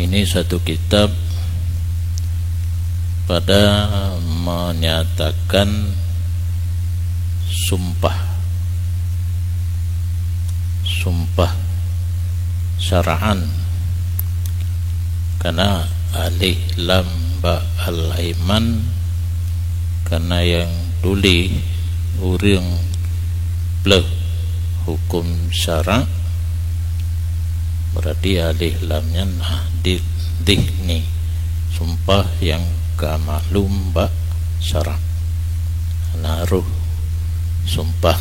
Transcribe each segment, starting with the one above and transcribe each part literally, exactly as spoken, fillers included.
Ini satu kitab pada menyatakan sumpah, sumpah syar'an, karena alif lam ba al-aiman, karena nyang tuléh ureuëng pleuh huköm syarak, berarti alif lam nyan ah di, dih ni sumpah nyang ka maklum bak syarak. Hana rhoh sumpah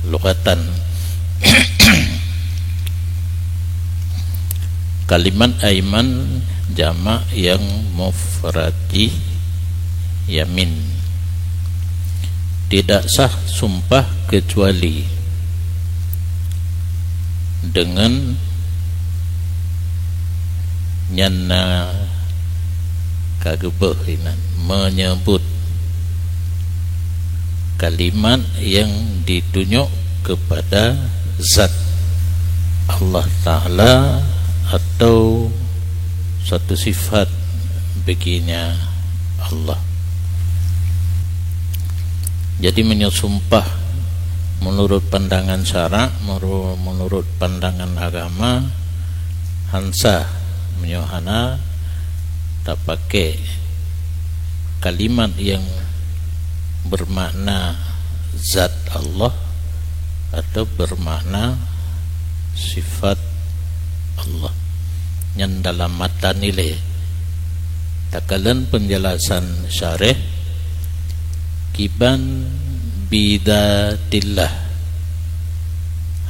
lughatan. Kalimat aiman jamak nyang mufrad jih yamin. Tidak sah sumpah kecuali dengan nyan na ka geubeuh inan, menyebut kalimat yang ditunjuk kepada zat Allah Ta'ala atau satu sifat baginya Allah. Jadi, meunyoe sumpah menurut pandangan syarak, menuru-, menurut pandangan agama, han sah meunyoe hana tapakai kalimat yang bermakna zat Allah atau bermakna sifat Allah. Nyan dalam matan ilée. Takalon penjelasan syarah, kiban bidzatillah,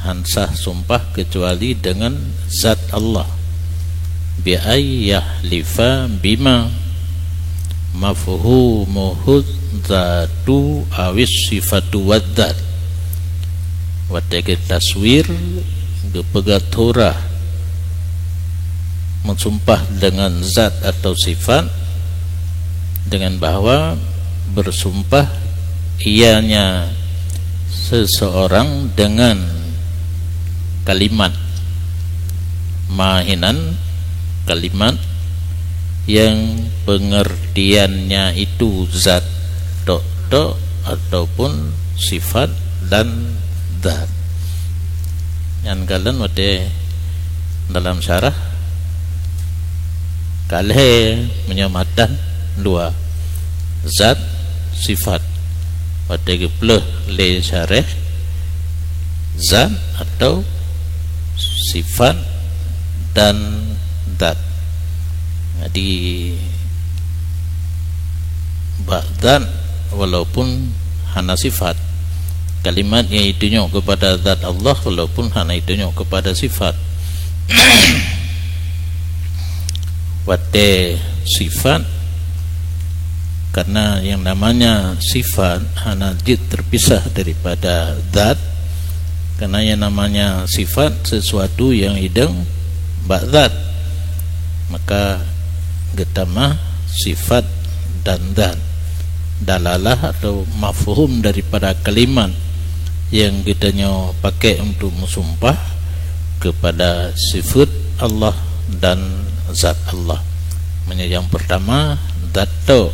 han sah sumpah kecuali dengan zat Allah. Bi ay yahlifa bima mafhumuhu zatu awis sifatu wadzat. Watée geutaswir, geupeugah surah, meusumpah dengan zat atau sifat, dengan bahwa bersumpah ianya seseorang dengan kalimat, ma hinan kalimat yang pengertiannya itu zat tok-tok ataupun sifat dan zat. Nyan kalon watée dalam syarah, ka lhée meunyoe matan dua, zat, sifat. Watée geupleuh lé syarah, zat atau sifat dan zat. Jadi, bak zat walaupun hana sifat. Kalimat yang ditunjuk kepada zat Allah walaupun hana ditunjuk kepada sifat. Watée sifat, karena yang namanya sifat hana jeuet terpisah daripada zat, karena yang namanya sifat sesuatu yang idong bak zat, maka geutamah sifat dan zat. Dalalah atau mafhum daripada kalimat yang geutanyoe pakai untuk meusumpah kepada sifat Allah dan zat Allah. Meunyoe nyang pertama, zat tok,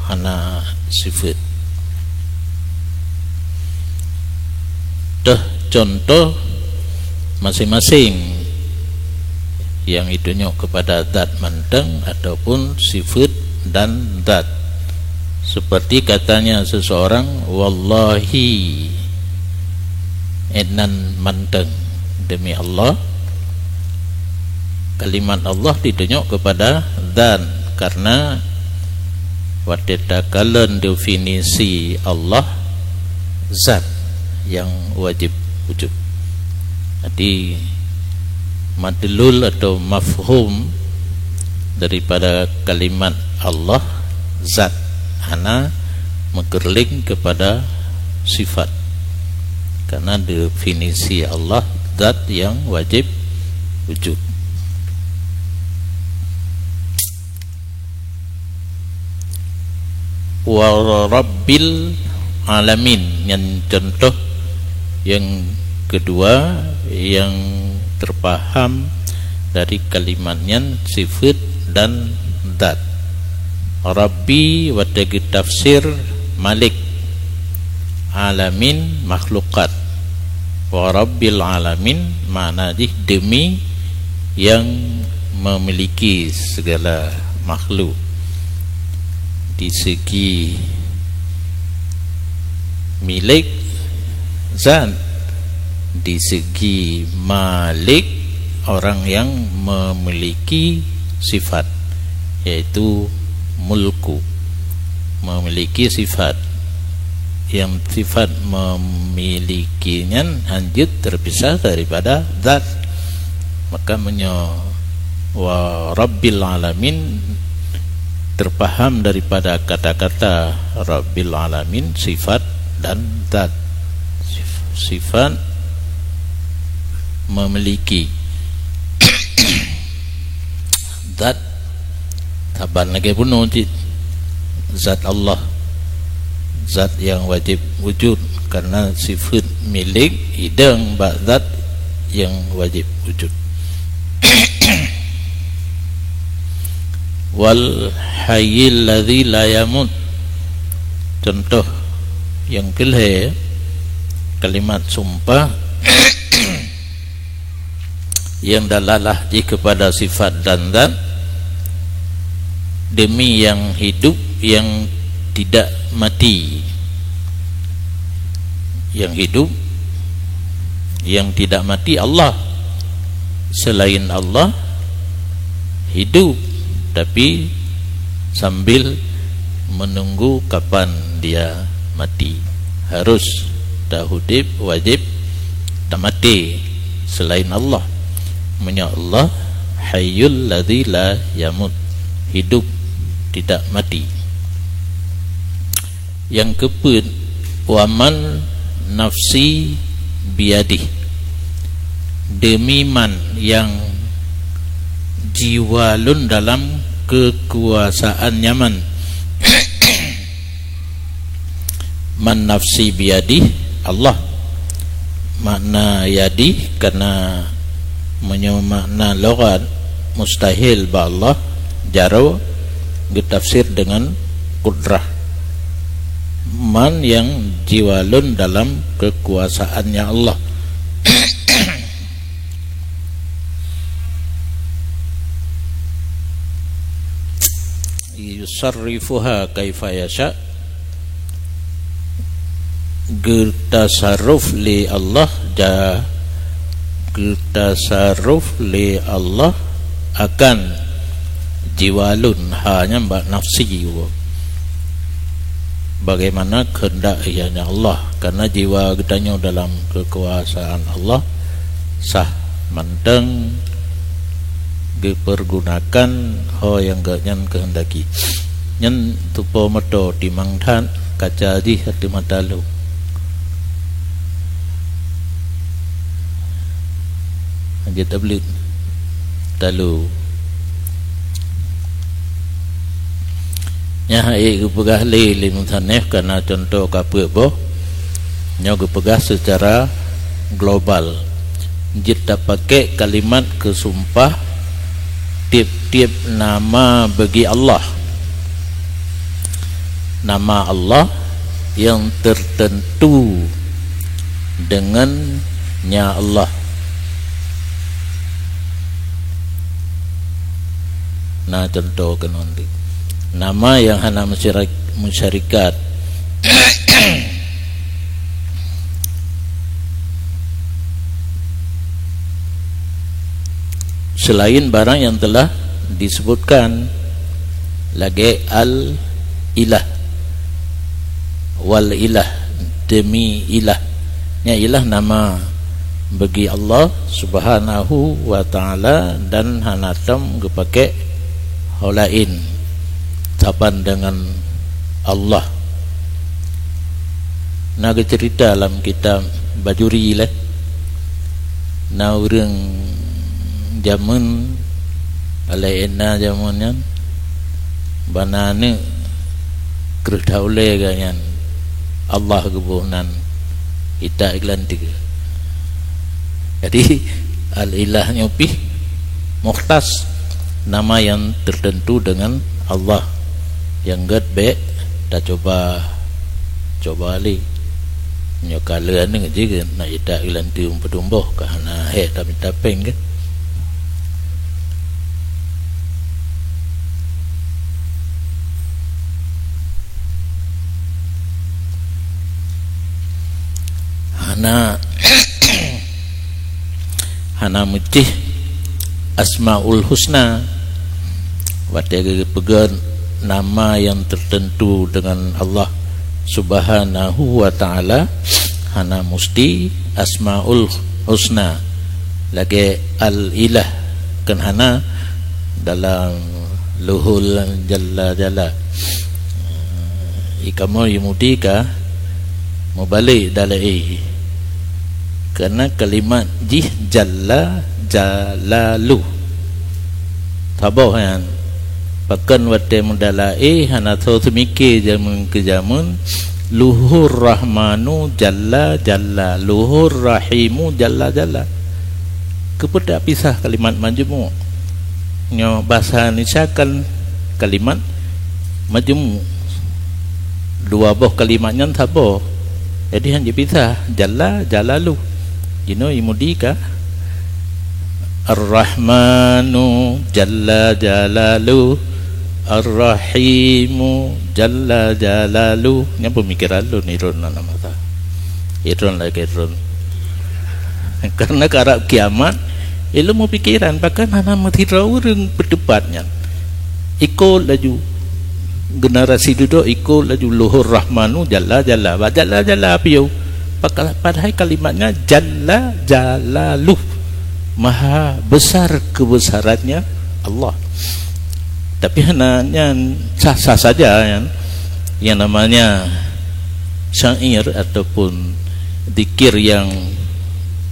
hana sifat. Teuh contoh masing-masing yang ditunjuk kepada zat mantong ataupun sifat dan zat. Seperti katanya seseorang, "Wallahi," inan mantong, demi Allah. Kalimat Allah ditunjuk kepada zat, karena watée takalon definisi Allah, zat yang wajib wujud. Jadi, madlul atau mafhum daripada kalimat Allah, zat, hana meukeureuling kepada sifat. Karena definisi Allah, zat yang wajib wujud. Wa rabbil alamin. Nyan contoh yang kedua yang terpaham Dari kalimat nyan sifat dan zat. Rabbi watée geutafsir Malik, alamin, makhlukat. Wa rabbil alamin makna jih demi yang memiliki segala makhluk. Di segi milik zat, di segi malik orang yang memiliki sifat, yaitu mulku, memiliki sifat. Yang sifat memiliki nyan hanjeuet terpisah daripada zat. Maka meunyoe wa rabbil alamin terpaham daripada kata-kata rabbil alamin, sifat dan zat. Sif-, sifat memiliki. Zat saban lagée bunoe cit. Zat Allah, zat yang wajib wujud, karena sifat milik idang bak zat yang wajib wujud. Wal hayyil ladzi la yamut. Contoh yang keulhée, kalimat sumpah yang dalalah jih kepada sifat dan zat, demi yang hidup yang tidak mati. Yang hidup yang tidak mati Allah. Selain Allah hidup, tapi sambil menunggu kapan dia mati. Harus taudeb, wajib tamaté selain Allah. Meunyoe Allah hayyul ladzi la yamut, hidup tidak mati. Nyang keupeuet, waman nafsi biyadih, demi man nyang jiwa lôn dalam keukuasaan nyaman. Man nafsi biyadih, Allah. Makna yadih, karena meunyoe makna lughat mustahil bak Allah, jaroe geutafsir deungon qudrah. Man nyang jiwa lôn dalam keukuasaannya Allah. Yusarrifuha kaifa yasha. Geutasaruf lé Allah, ja, geutasaruf lé Allah akan jiwa lôn, ha nyan bak nafsi, bagaimana kehendak ianya Allah, karena jiwa geutanyoe dalam keukuasaan Allah, sah mantong geupeurgunakan ho nyang gobnyan keuhendaki. Nyan tupo moto timang that, kaca jih ateueh mata lôn. Hanjeuet tableut. Talu. Nyan hana geupeugah lé, lé musannif, karena contoh ka peuet boh. Nyoe geupeugah secara global. Jeuet tapakék kalimat keusumpah tieb-tieb nama bagi Allah. Nama Allah yang tertentu dengan nya Allah. Na contoh keunoe, nama yang hana musyarik-, musyarikat. Selain barang yang telah disebutkan, lagée al-ilah, wal ilah, demi ilah. Nyan ilah nama bagi Allah Subhanahu wa Ta'ala dan hana tom geupakék ho laén saban deungon Allah. Na geuceurita lam kitab Bajuri lé, na ureuëng jameun, alai na jameun nyan, bak na aneuëk kreueh that ulée geuh nyan Allah geuboh nan ita iklan tiga. Jadi, al-ilah nyoe pih Mukhtas, nama nyang teuteuntu deungon Allah. Nyang gét bék tacuba, cuba lé. Nyoe ka lheueh aneuk jih gét, nak ita ilanteue meupeudumboh ka hana hék tamita péng gét. Hana, hana meucéh Asmaul Husna. Watée geupeugah nama nyang teuteuntu deungon Allah Subhanahu wa Ta'ala, hana musti Asmaul Husna. Lagée Al-Ilah, kan hana dalam Luhul Jalla Jalla. I kamoe Yahudi ka meubalek dalam i. Karena kalimat jih Jalla Jalalu. Saboh nyan. Pakon watée meudalam i hana soe seumike jameun keu jameun, Luhur Rahmanu Jalla Jalla, Luhur Rahimu Jalla Jalla. Keupeue tapisah kalimat majmu'? Nyoe bahasa Indonesia kan kalimat majmu'. Dua boh kalimat nyan saboh. Jadi han jipisah, Jalla Jalalu. Jinoe Yahudi ka Ar-Rahmanu Jalla Jalalu, Ar-Rahimu Jalla Jalalu. Nyan peumikiran lôn, ilôn na masa. Ilôn lagée ilôn. Karena karab kiamat, ilmu pikiran bahkan hana meusidroe ureuëng peuteupat nyan. Ikot laju generasi dudoe, ikot laju Luhur Rahmanu Jalla Jalla. Bak Jalla Jalla piôh. Paka-, padahai kalimatnya Jalla Jalaluh. Maha besar kebesarannya Allah. Tapi hana nyan sah-sah saja nyan. Yang namanya syair ataupun zikir yang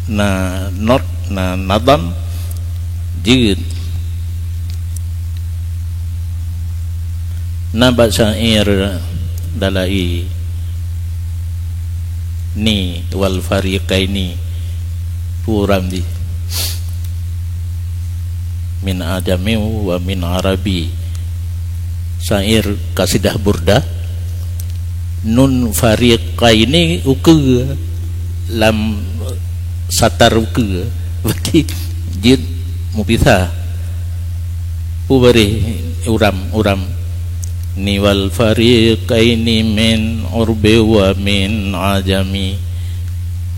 na not, na nadam, jeuet. Na bak syair dalam i, ni wal fariqaini, peue uram jih, min ajami wa min arabi. Syair kasidah Burdah, nun fariqaini ukeue lam satar ukeue, berarti jeuet meupisah. Peue bareh uram, uram. Ni wal fariqaini min urbi wa min ajami.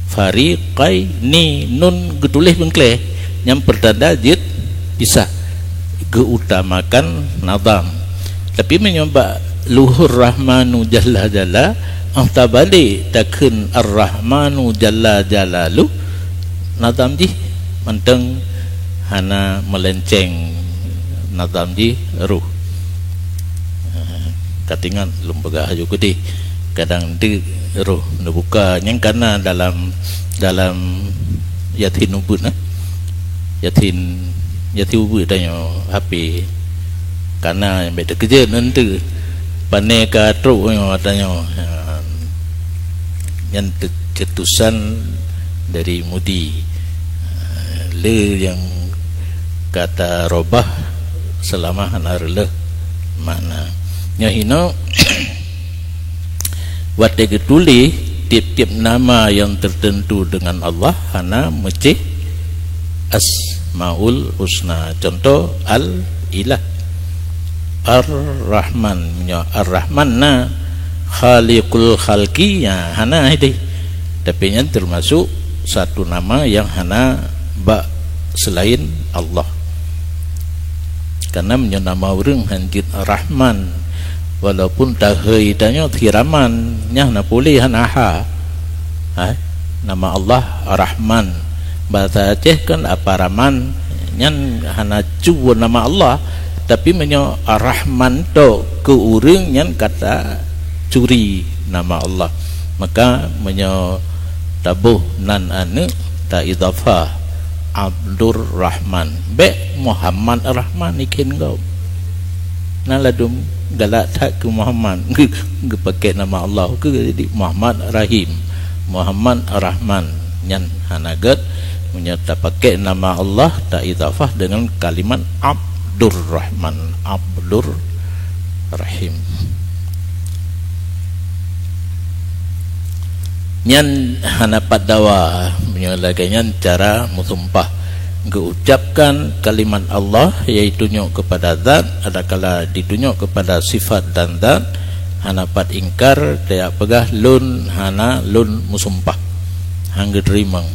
Fariqaini, nun geutuléh beungkléh, nyang peutanda jeuet pisah, geuutamakan nadam. Tapi meunyoe bak Luhur Rahmanu Jalla Jalla, 'oh tabalek takheun Ar-Rahmanu Jalla Jalaluh, nadam jih mantong hana meulenceng, nadam jih roh. Ka teuingat lôn peugah laju keudeh, kadang deuh roh neubuka nyang kana dalam, dalam Yasin ubeuet, eh. Yasin, Yasin ubeuet tanyoe H P. Kana nyang bék teukeujeuet nyan teuh. Pane ka trok nyoe tanyoe. Ha. Nyan teu-, ceutusan dari Mudi. Ha, le nyang ka tarobah seulama hana reuloh makna. Nyoe hinoe Watée geutuléh tieb-tieb nama nyang teuteuntu deungon Allah hana meucéh Asmaul Husna. Cuntoh, Al-Ilah, Ar-Rahman. Meunyoe Ar-Rahman na, Khaliqul Khalqi, ya, hana ideh. Tapi nyan teumasok satu nama nyang hana bak seulaén Allah. Karena meunyoe nama ureuëng han jeuet Rahman, walaupun tahei tanyoe si Rahman, nyan hana puléh, hana ha. Hai, nama Allah Rahman. Bahasa Aceh kan apa Rahman, nyan hana cu nama Allah. Tapi meunyoe Rahman tok keu ureuëng, nyan ka tacuri nama Allah. Maka meunyoe taboh nan aneuëk, taidhafah Abdurrahman. Bék Muhammad Rahman ikheun gob. Na ladum galak that keu Muhammad. Geu-, geupakè nama Allah keu jadi Muhammad Rahim, Muhammad Rahman. Nyan hana gét. Meunyoe tapaké nama Allah, taidhafah deungon kalimat Abdurrahman, Abdurrahim. Nyan hana pat dawa, meunyoe lagée nyan cara meusumpah. Geuucapkan kalimat Allah, yaitu tunyok keupada zat, adakala ditunyok keupada sifat dan zat, hana pat ingkar, tajak peugah lôn hana lôn meusumpah. Han geuteurimong.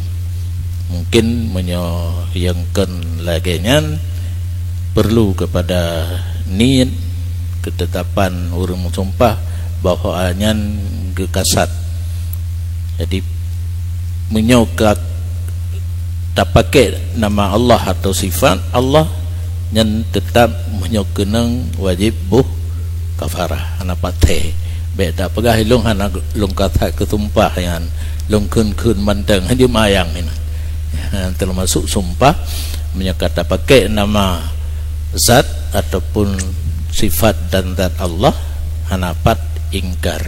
Mungkin meunyoe nyang kheun lagée nyan, perlu keupada niet, keutetapan ureuëng meusumpah bahwa nyan geukasat. Jadi, meunyoe ka tapaké nama Allah atau sifat Allah, nyan teutab meunyoe keunong wajéb boh kafarah, hana patéh. Bék tapeugah, "Ilôn hana lôn kasat keusumpah nyan, lôn kheun-kheun mantong, hana jimayang nyan." Nyan teumasok sumpah, meunyoe ka tapaké nama zat ataupun sifat dan zat Allah, hana pat ingkar.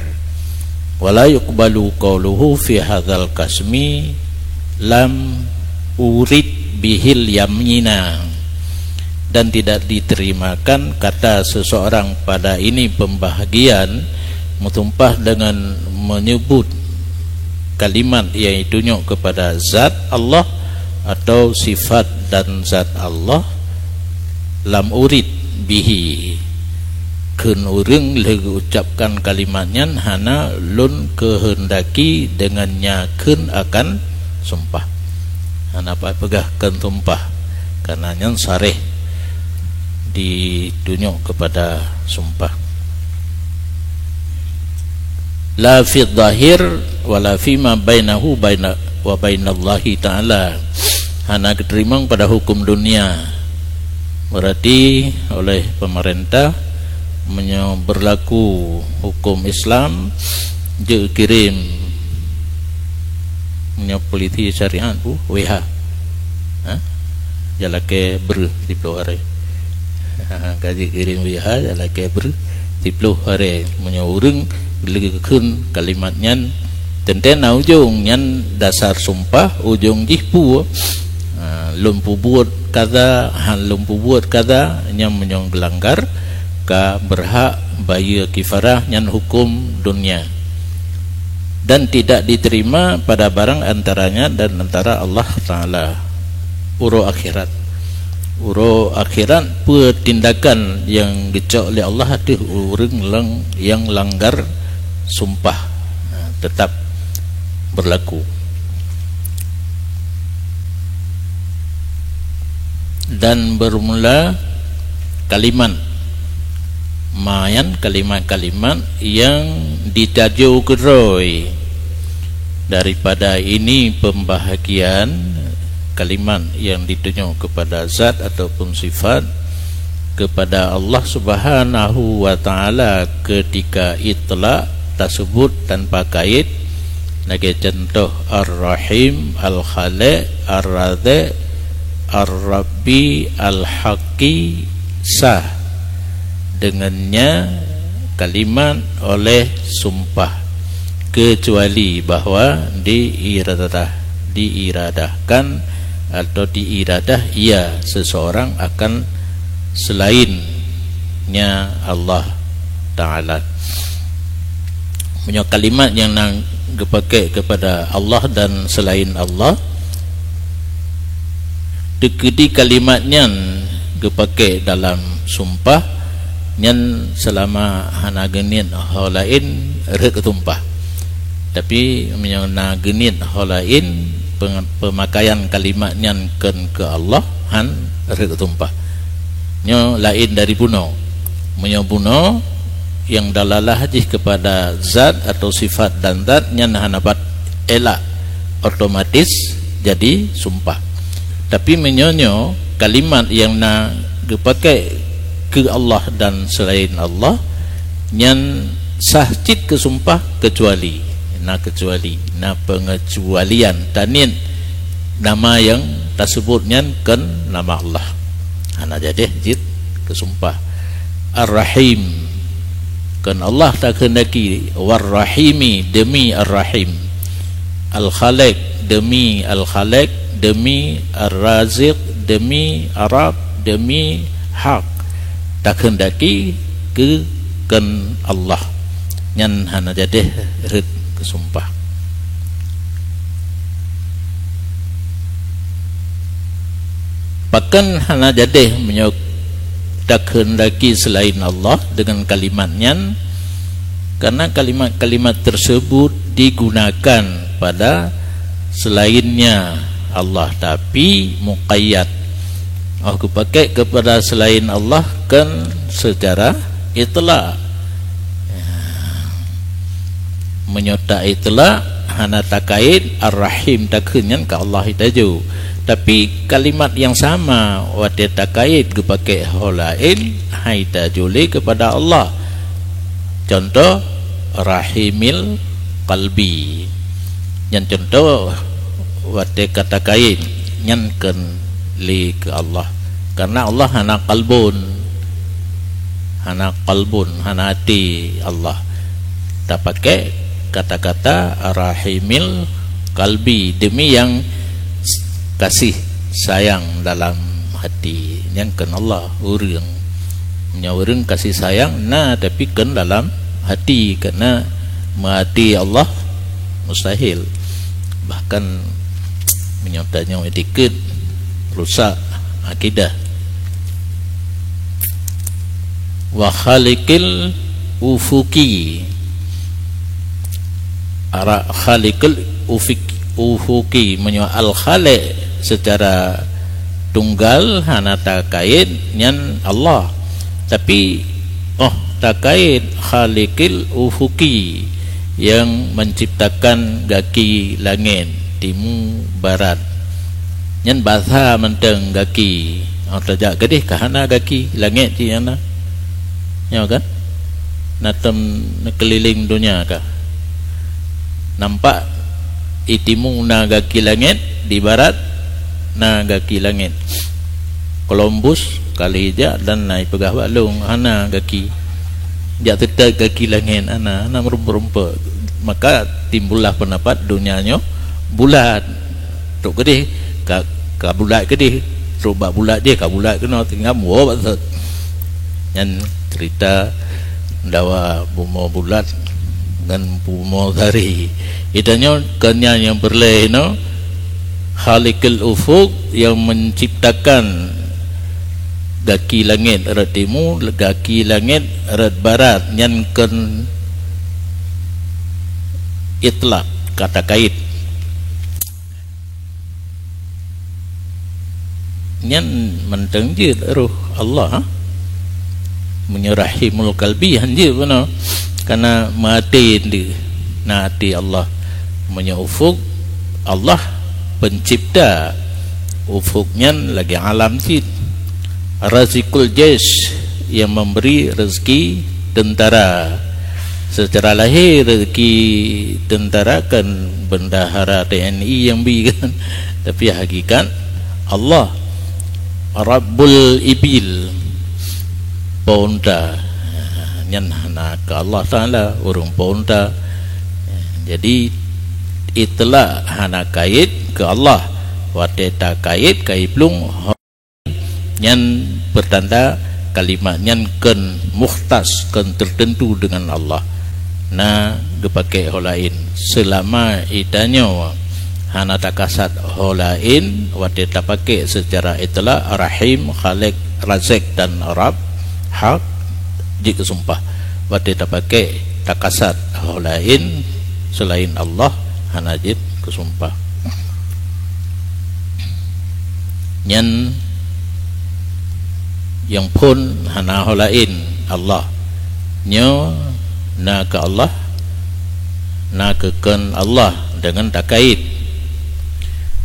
"Wala yuqbalu qauluhu fi hadzal qasmi lam urid bihil yamina." Dan tidak diterimakan kata seseorang pada ini pembahagian, meusumpah dengan menyebut kalimat yang ditunyok kepada zat Allah atau sifat dan zat Allah, lam urid bihi, kheun ureuëng lheueh geuucapkan kalimat nyan, hana lôn keuheundaki deungon nya kheun akan sumpah. Hana pat peugah kheun sumpah, karena nyan sareh ditunyok keupada sumpah. La fi zahir wala fima bainahu baina, wa bainallahi ta'ala. Hana geuteurimong pada hukum dunia. Berarti oleh pemerintah, meunyoe berlaku hukum Islam, jeuet kirém, meunyoe polisi syariat, uh, W H. Ha? Jalakée breuh siploh hari. Ka jeuet kirém W H, jalakée breuh siploh hari. Meunyoe ureuëng lé geukheun kalimat nyan, teuntée na ujong nyan dasar sumpah, ujong jih peue? Ha, lôn peubuet kaza, han lôn peubuet kaza, nyan meunyoe geulanggar, ka beurhak bayeue kifarah, nyan hukum dunia. Dan tidak diterima pada barang antaranya dan antara Allah Ta'ala. Uroe akhirat. Uroe akhirat peue tindakan nyang geucok lé Allah ateueh ureuëng lang-, nyang langgar sumpah, ha, tetap berlaku. Dan bermula kalimat. Ma nyan kalimat-kalimat nyang ditajo keudroe. Daripada ini pembahagian kalimat yang ditunyok kepada zat ataupun sifat kepada Allah Subhanahu wa Ta'ala ketika itlak tasebut tanpa kait, lagée contoh Ar-Rahim, Al-Khaliq, Ar-Raziq, Ar-Rabbi, Al-Haqqi, sah dengannya kalimat oleh sumpah, kecuali bahwa diiradah, diiradahkan atau diiradah ia seseorang akan selainnya Allah Ta'ala. Meunyoe kalimat nyang na geupaké kepada Allah dan selain Allah, teukeudi kalimat nyan geupaké dalam sumpah, nyan seulama hana geuniet ho laén rhot sumpah. Tapi meunyoe na geuniet ho laén, peng-, peumakaian kalimat nyan kheun keu Allah, han rhot sumpah. Nyoe laén dari bunoe. Meunyoe bunoe nyang dalalah jih kepada zat atau sifat dan zat, nyan hana pat elak, otomatis jadi sumpah. Tapi meunyoe nyoe kalimat nyang na geupaké keu Allah dan selain Allah, nyan sah cit keu sumpah kecuali, na kecuali, na pengecualian, taniet nama nyang tasebut nyan kheun nama Allah. Hana jadeh jeuet keu sumpah. Ar-Rahim. Kheun Allah takheundaki, "War-Rahimi," demi Ar-Rahim. Al-Khaliq, demi Al-Khaliq, demi Ar-Raziq, demi Ar-Rabb, demi Haq, takheundaki keu kheun Allah. Nyan hana jadeh rhët keu sumpah. Pakon hana jadeh meunyoe takheundaki seulaén Allah deungon kalimat nyan? Karena kalimat-kalimat tersebut digunakan pada selainnya Allah, tapi muqayyad. Oh, geupaké kepada selain Allah kan secara itlak. Meunyoe ta-itlak, hana takait, Ar-Rahim takheun nyan keu Allah hai tajok. Tapi kalimat nyang sama watée takait geupaké ho laén, hai tajok lé keupada Allah. Contoh, rahimil qalbi. Nyan contoh watée ka takait, nyan kheun lé keu Allah. Karena Allah hana qalbun. Hana qalbun, hana até Allah. Tapaké kata-kata rahimil qalbi demi nyang kasih sayang dalam hati. Nyan kheun Allah, ureuëng. Meunyoe ureuëng kasih sayang na, tapi kheun dalam hati, karena meuaté Allah mustahil. Bahkan meunyoe tanyoe itikeuet, rusak akidah. Wa khaliqil ufuqi. Ara khaliqil ufik-, ufuqi. Meunyoe al-khaliq secara tunggal hana takait, nyan Allah. Tapi, oh, takait khaliqil ufuqi, nyang menciptakan gaki langét, timu, barat. Nyan basa mantong gaki. Oh, tajak keudeh ka hana gaki, langét cit nyang na. Nyoe kan? Na tom neukeulileng donya ka. Nampak i timu na gaki langét, di barat na gaki langét. Columbus kali jak dan na ipeugah bak lôn, hana gaki. Jak teutet gaki langét, hana, hana meurumpok-rumpok. Maka timbullah pendapat donya nyoe bulat. Trok keudeh ka, ka bulat keudeh. Trok bak bulat jih ka bulat keunoe, tinggai muwoe bak sot. Nyan cerita dawa bumoe bulat ngon bumoe gari. Geutanyoe kon nyan nyang peureulée inoe, Khaliqil Ufuq, nyang menciptakan gaki langét rot timu, gaki langét rot barat, nyan kon itlak, ka takait. Nyan mantong jeuet roh Allah, ha? Meunyoe rahimul qalbi han jeuet bunoe, kana meuaté deuh, na até Allah. Meunyoe ufuq, Allah pencipta ufuq nyan lagée alam cit. Raziqul jaish, yang memberi rezeki tentara. Secara lahé rezeki tentara kan bendahara T N I nyang bi kan. Tapi hakikat Allah Rabbul Ibil, peunta. Nyan hana keu Allah Taala, ureuëng peunta. Jadi itlak hana kait keu Allah. Watée takait ka iplueng Nyan peutanda kalimat nyan kon mukhtas, kon teuteuntu deungon Allah. Na geupaké ho laén. Seulama itanyoe hana takasat ho laén watée tapaké seucara itlak, Rahim, Khaliq, Razik dan Rabb, hak jeuet keu sumpah. Watée tapaké takasat ho laén seulaén Allah, hana jeuet keu sumpah. Nyan nyang phon hana ho laén Allah. Nyoe na keu Allah, na keu kon Allah deungon takait.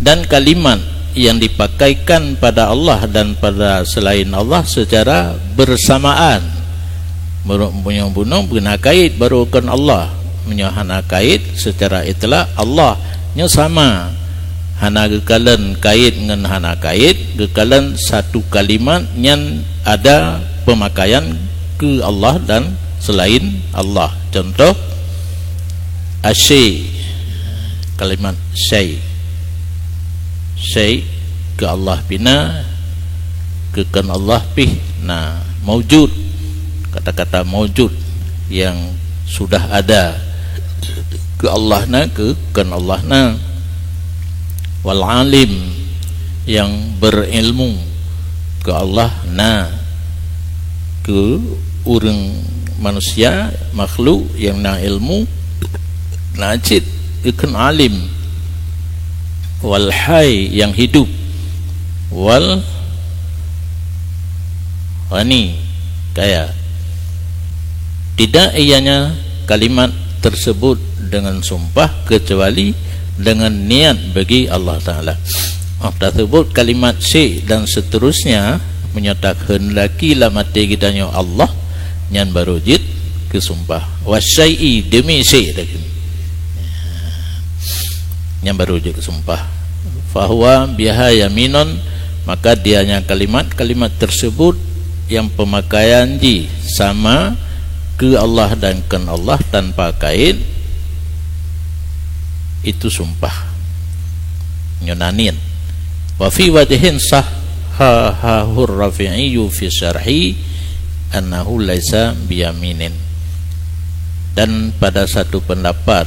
Dan kalimat yang dipakaikan pada Allah dan pada selain Allah secara bersamaan. Meunyoe, meunyoe bunoe beuna kait baru kon Allah. Meunyoe hana kait, secara itlak Allah nyoe sama. Hana geukalon kait ngon hana kait, geukalon satu kalimat nyan ada pemakaian keu Allah dan selain Allah. Contoh, asyik. kalimat syai'. Syai' keu Allah pih na, keu kon Allah pih na. Maujud, kata-kata maujud yang sudah ada, keu Allah na, keu kon Allah na. Wal alim, yang berilmu, keu Allah na. Keu ureuëng manusia, makhluk yang na ilmu, na cit geukheun alim. Wal hayy, yang hidup. Wal ghani, kaya. Tidak ianya kalimat tersebut dengan sumpah kecuali dengan niat bagi Allah Ta'ala. Oh, tersebut kalimat syai' dan seterusnya, meunyoe takheun laki lam até geutanyoe Allah, nyan baru jeuet keu sumpah. Wa syai'i, demi syai' lagi. Nyan baru jeuet keu sumpah. Fahuwa biha yaminun, maka dianya kalimat-kalimat tersebut yang pemakaian jih sama keu Allah dan kon Allah tanpa kait, itu sumpah. Nyoe na niet. Wa fi wajhin sahhahur Rafi'i fi syarhi annahu laisa biyaminin. Dan pada satu pendapat,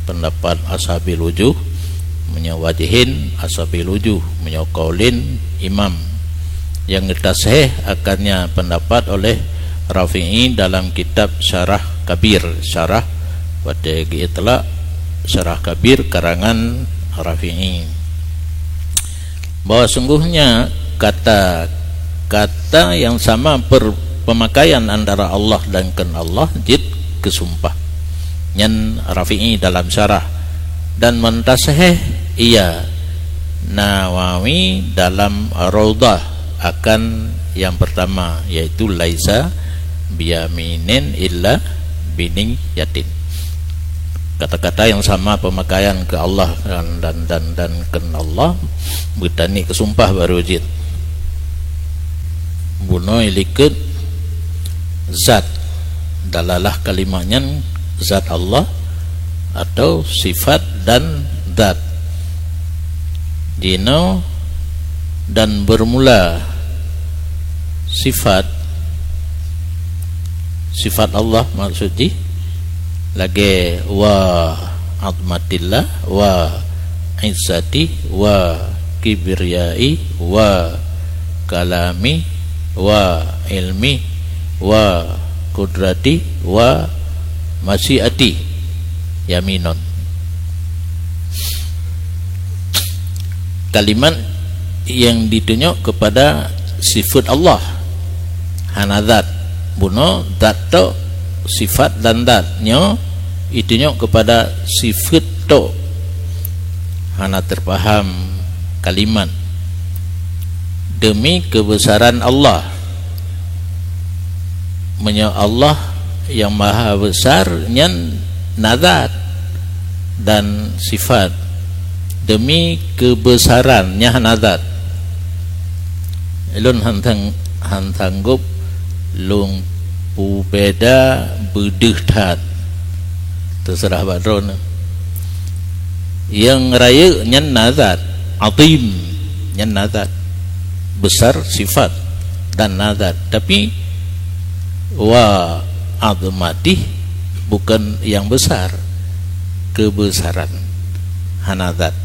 pendapat ashabil wujuh, meunyoe wajhin ashabil wujuh, meunyoe qaulin imam, yang tasahih akannya pendapat oleh Rafi'i dalam kitab Syarah Kabir, syarah watée geuitlak Syarah Kabir karangan Rafi'i, bahwa sungguhnya kata-kata yang sama per-, pemakaian antara Allah dan kon Allah jeuet keu sumpah. Nyan Rafi'i dalam syarah, dan meutasahih ia Nawawi dalam Raudhah akan yang pertama, yaitu laisa biyaminin illa biniyatin. Kata-kata yang sama pemakaian keu Allah dan, dan, dan, dan kon Allah, beutani keu sumpah baru jeuet. Bunoe likot zat, dalalah kalimat nyan zat Allah atau sifat dan zat. Jinoe dan bermula sifat, sifat Allah maksud jih, lagée wa azmatillah, wa izzati, wa kibriyai, wa kalami, wa ilmi, wa kudrati, wa masyiati, yaminun. Kalimat yang ditunjuk kepada sifat Allah, hana zat. Bunoe zat tok, sifat dan zat. Nyoe ditunjuk kepada sifat tok. Hana terpaham kalimat. Demi kebesaran Allah. Meunyoe Allah yang maha besar, nyan na zat dan sifat. Demi kebesaran, nyan hana zat. Ulôn han sang-, han sanggob lôn peubeda beudeuh that. Teuseurah bak droeneuh. Nyang rayeuk nyan na zat, azim nyan na zat, besar sifat dan na zat. Tapi wa azmatih bukan yang besar, kebesaran, hana zat.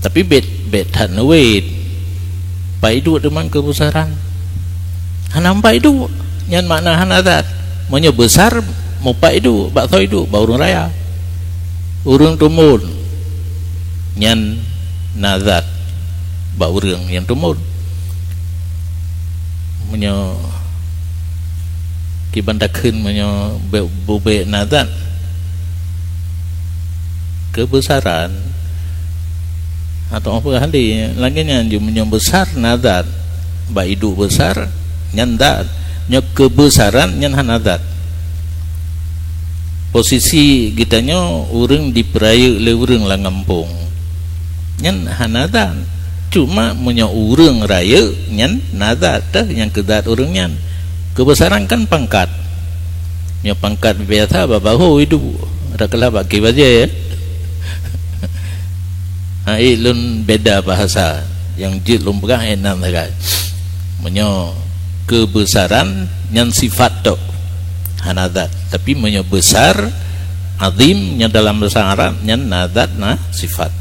Tapi bèk, bèk that neuwet, pat iduek teuma kebesaran. Hana pat iduek, nyan makna hana zat. Meunyoe besar, mupat iduek, bak soe iduek, bak ureueng raya. Ureueng tumbon, nyan na zat bak ureueng nyang tumbon. Meunyoe kiban takheun, meunyoe bèk, bubèk na zat, kebesaran atau apa hali lagèe nyan ju, meunyoe besar na zat, bak iduek besar nyan zat, nyoe kebesaran nyan hana zat. Posisi geutanyoe ureueng jipeurayeuk lé ureueng lam gampông, nyan hana zat. Cuma meunyoe ureueng rayeuk, nyan na zat teuh nyang keu zat ureueng nyan. Keubesaran kan pangkat. Nyoe pangkat biasa bak bahu iduek, dak keulah bak kibajèe, ya. Hai lôn beda bahasa, nyang jeuet lôn peugah inan sagai. Meunyoe keubeusaran nyan sifat tok, hana zat. Tapi meunyoe besar, azim, nyan dalam bahasa Arab nyan na zat, na sifat.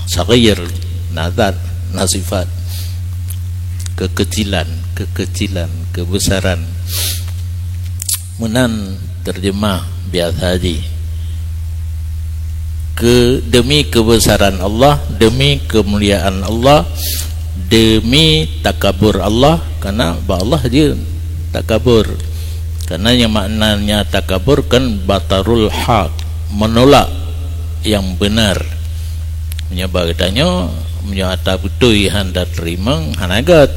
Saghir na zat, na sifat. Kekecilan, kekecilan, keubeusaran. Meunan terjemah biasa jih. Ke, demi keubeusaran Allah, demi keumuliaan Allah, demi takabur Allah, karena bak Allah jeuet takabur. Karena nyang maknanya takabur kan batarul haq, menolak yang benar. Meunyoe bak geutanyoe, meunyoe ata beutôi hana teurimong, hana gét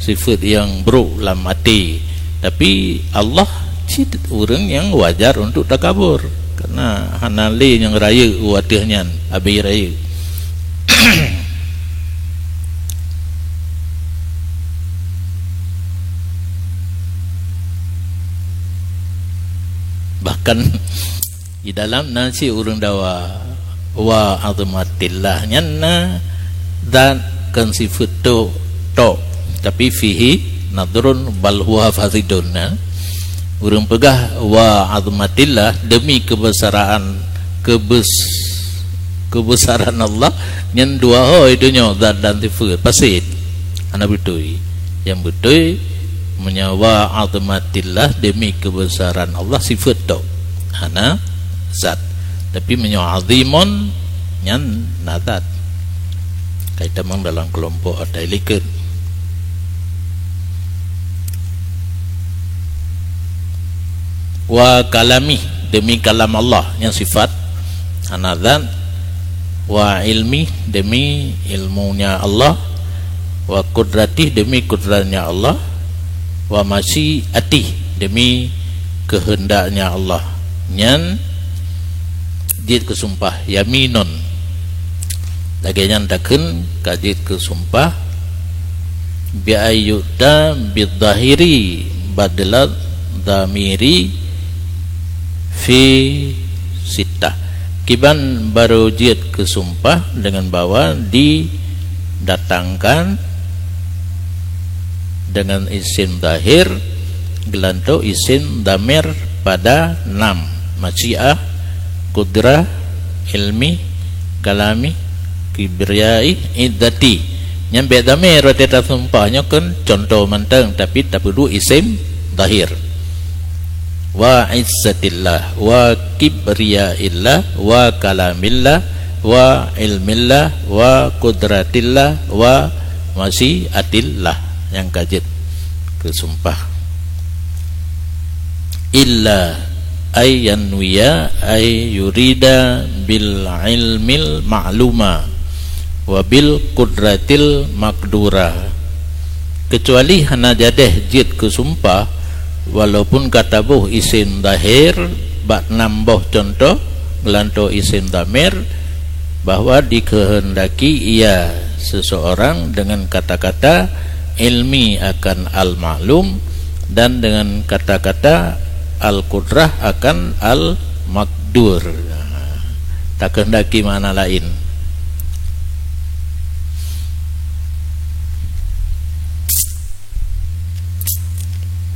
sifat nyang brok lam até. Tapi Allah cit ureuëng nyang wajar untuk takabur, karena hana lé nyang rayeuk u ateueh nyan, abéh rayeuk. Bahkan di dalam na cit ureuëng dawa, wa azmatillah, nyan na zat kon sifat tok, tok, tapi fihi nadhrun bal huwa fasidun, na. Ureuëng peugah wa azmatillah, demi keubeusaran, keubes-, keubeusaran Allah, nyan dua ho itu nyoe zat dan sifat, pasit. Hana beutôi. Nyang beutôi, meunyoe wa azmatillah, demi keubeusaran Allah, sifat tok, hana zat. Tapi meunyoe azimun, nyan na zat. Ka itamong dalam keulompok atai likot. Wa kalamih, demi kalam Allah, nyan sifat, hana zat. Wa ilmih, demi ilmunya Allah. Wa qudratih, demi qudratnya Allah. Wa masyiatih, demi keuheundaknya Allah. Nyan jeuet keu sumpah, yaminun. Lagée nyan takheun ka jeuet keu sumpah, bi ayyuta bidzahiri badla dhamiri fi sittah. Kiban barô jeuet keu sumpah deungon bahwa didatangkan deungon isim zahir geulantoe isim dhamir pada nam, masyiah, qudrah, ilmi, kalami, kibriyai, izzati. Nyan bék dhamir watée tasumpah, nyoe kon cuntoh mantong, tapi tapeuduek isim zahir. Wa izzatillah, wa kibriyaillah, wa kalamillah, wa ilmillah, wa qudratillah, wa masyiatillah, nyang ka jeuet keu sumpah. Illa ay yanwiya ay yurida bil ilmil ma'luma wa bil qudratil maqdura. Keucuali hana jadeh jeuet keu sumpah, walaupun ka taboh isim zahir bak nam boh cuntoh geulantoe isim dhamir, bahwa dikeuheundaki ia seseorang dengan kata-kata ilmi akan al-ma'lum dan dengan kata-kata al-qudrah akan al-maqdur. Takeuheundaki makna laén.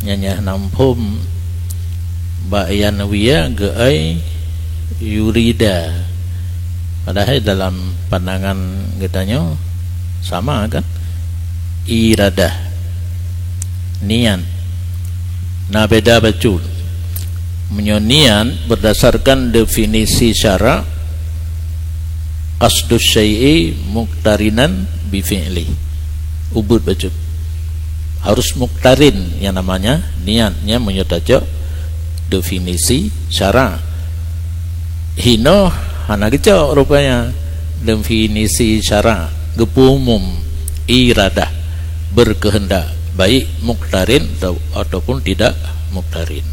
Nyan nyang na muphom bak yanwiya geuai yurida. Padahai dalam pandangan geutanyoe sama kan? Iradah. Niat. Na beda bacut. Meunyoe niat berdasarkan definisi syarak, qasdus syai'i muqtarinan bi fi'li. Ubeuet bacut. Harus muqtarin yang namanya niat, nyan meunyoe tacok definisi syarak. Hinoe hana geucok rupanya definisi syarak, geupeuumum iradah, berkehendak, baik muqtarin atau, ataupun tidak muqtarin.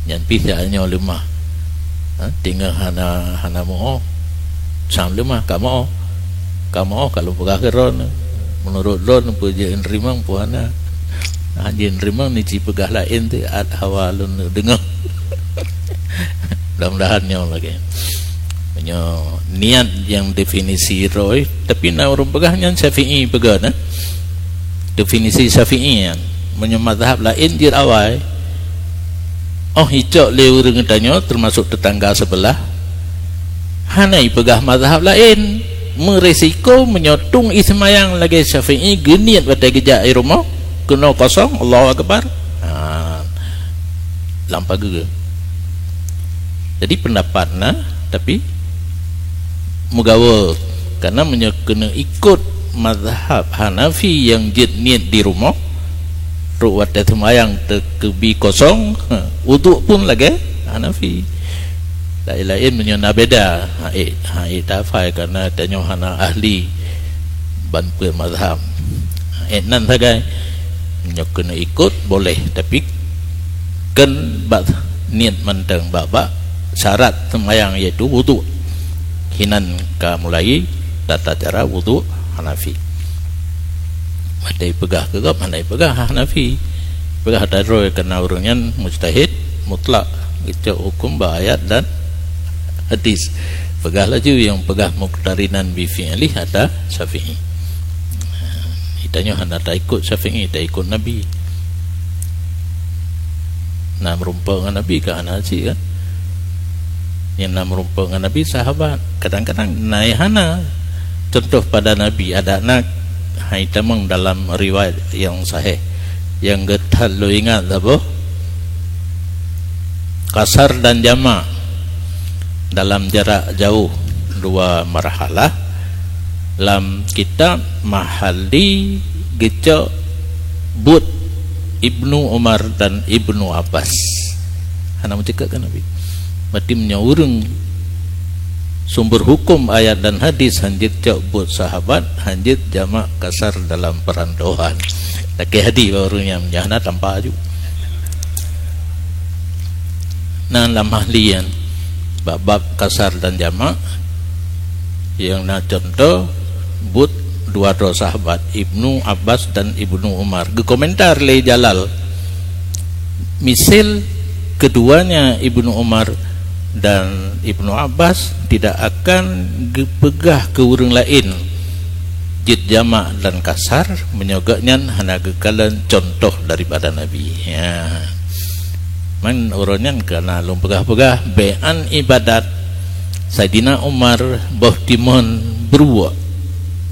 Nyan pih nyoe leumah. Ha, tinggai hana, hana moh. Sam leumah ka moh. Ka moh ka lôn peugah keu droen. Meunurot droen peue jeuet neurimong peue hana. Ha, jeuet neurimong ni ci peugah laén teuh at hawa lôn deungoe. Mudah-mudahan nyoe lagée. Nyoe niat nyang definisi roh, tapi na ureuëng peugah nyan Syafi'i peugah, nah. Definisi Syafi'i nyan, meunyoe mazhab laén jeuet awai, oh icok lé ureuëng tanyoe, teumasuk teutangga seubeulah, hana ipeugah mazhab laén. Meurisiko meunyoe tueng iseumayang lagée Syafi'i, geuniet watée geujak i rumoh, keunoe kosong, Allahu Akbar. Ha, lam pageue. Jadi, peundapat na, tapi meugawa, karena meunyoe keuneuk ikot mazhab Hanafi nyang jeuet niet di rumoh, rot watée seumayang teukeubi kosong, uduk pun lagée Hanafi. Laén-laén meunyoe na beda, ha, eh, ha, eh, tafai, karena tanyoe hana ahli ban peuet mazhab. Eh, nan sagai, meunyoe keuneuk ikot, boleh, tapi kheun bak niet mantong, bak, bak syarat seumayang, yaitu wudhu. Hinan ka mulai tata cara wudhu Hanafi. Watée peugah keu gob, hana peugah Hanafi. Peugah ata droe, karena ureuëng nyan mujtahid mutlak, geucok huköm bak ayat dan hadis. Peugah laju nyang peugah muqtarinan bi fi'lih ata Syafi'i. Tanyoe hana taikot Syafi'i, taikot Nabi. Na meurumpok ngon Nabi ka hana cit, kan? Nyang na meurumpok ngon Nabi sahabat. Kadang-kadang na nyang hana. Contoh pada Nabi, adak na hai tamong dalam riwayat nyang sahih. Nyang geutat lôn ingat saboh, kasar dan jamak dalam jarak jauh dua marhalah. Lam kitab Mahalli geucok buet Ibnu Umar dan Ibnu Abbas. Hana meuceukeut keu Nabi. Berarti meunyoe ureuëng sumber huköm ayat dan hadis hanjeuet cok buet sahabat, hanjeuet jamak kasar dalam peurantauan. Lakée hadi bak ureuëng nyan, nyan hana tampa aju. Nah, lam Mahalli nyan, bab-bab kasar dan jamak, nyang na contoh buet dua droe sahabat, Ibnu Abbas dan Ibnu Umar. Geukomentar lé Jalal, misal keduanya, Ibnu Umar dan Ibnu Abbas, tidak akan geupeugah keu ureuëng laén jeuet jamak dan kasar, meunyoe gobnyan hana geukalon contoh daripada Nabi. Ya. Man uroe nyan kana lôn peugah-peugah, beuan ibadat Saidina Umar boh timon beuruwok,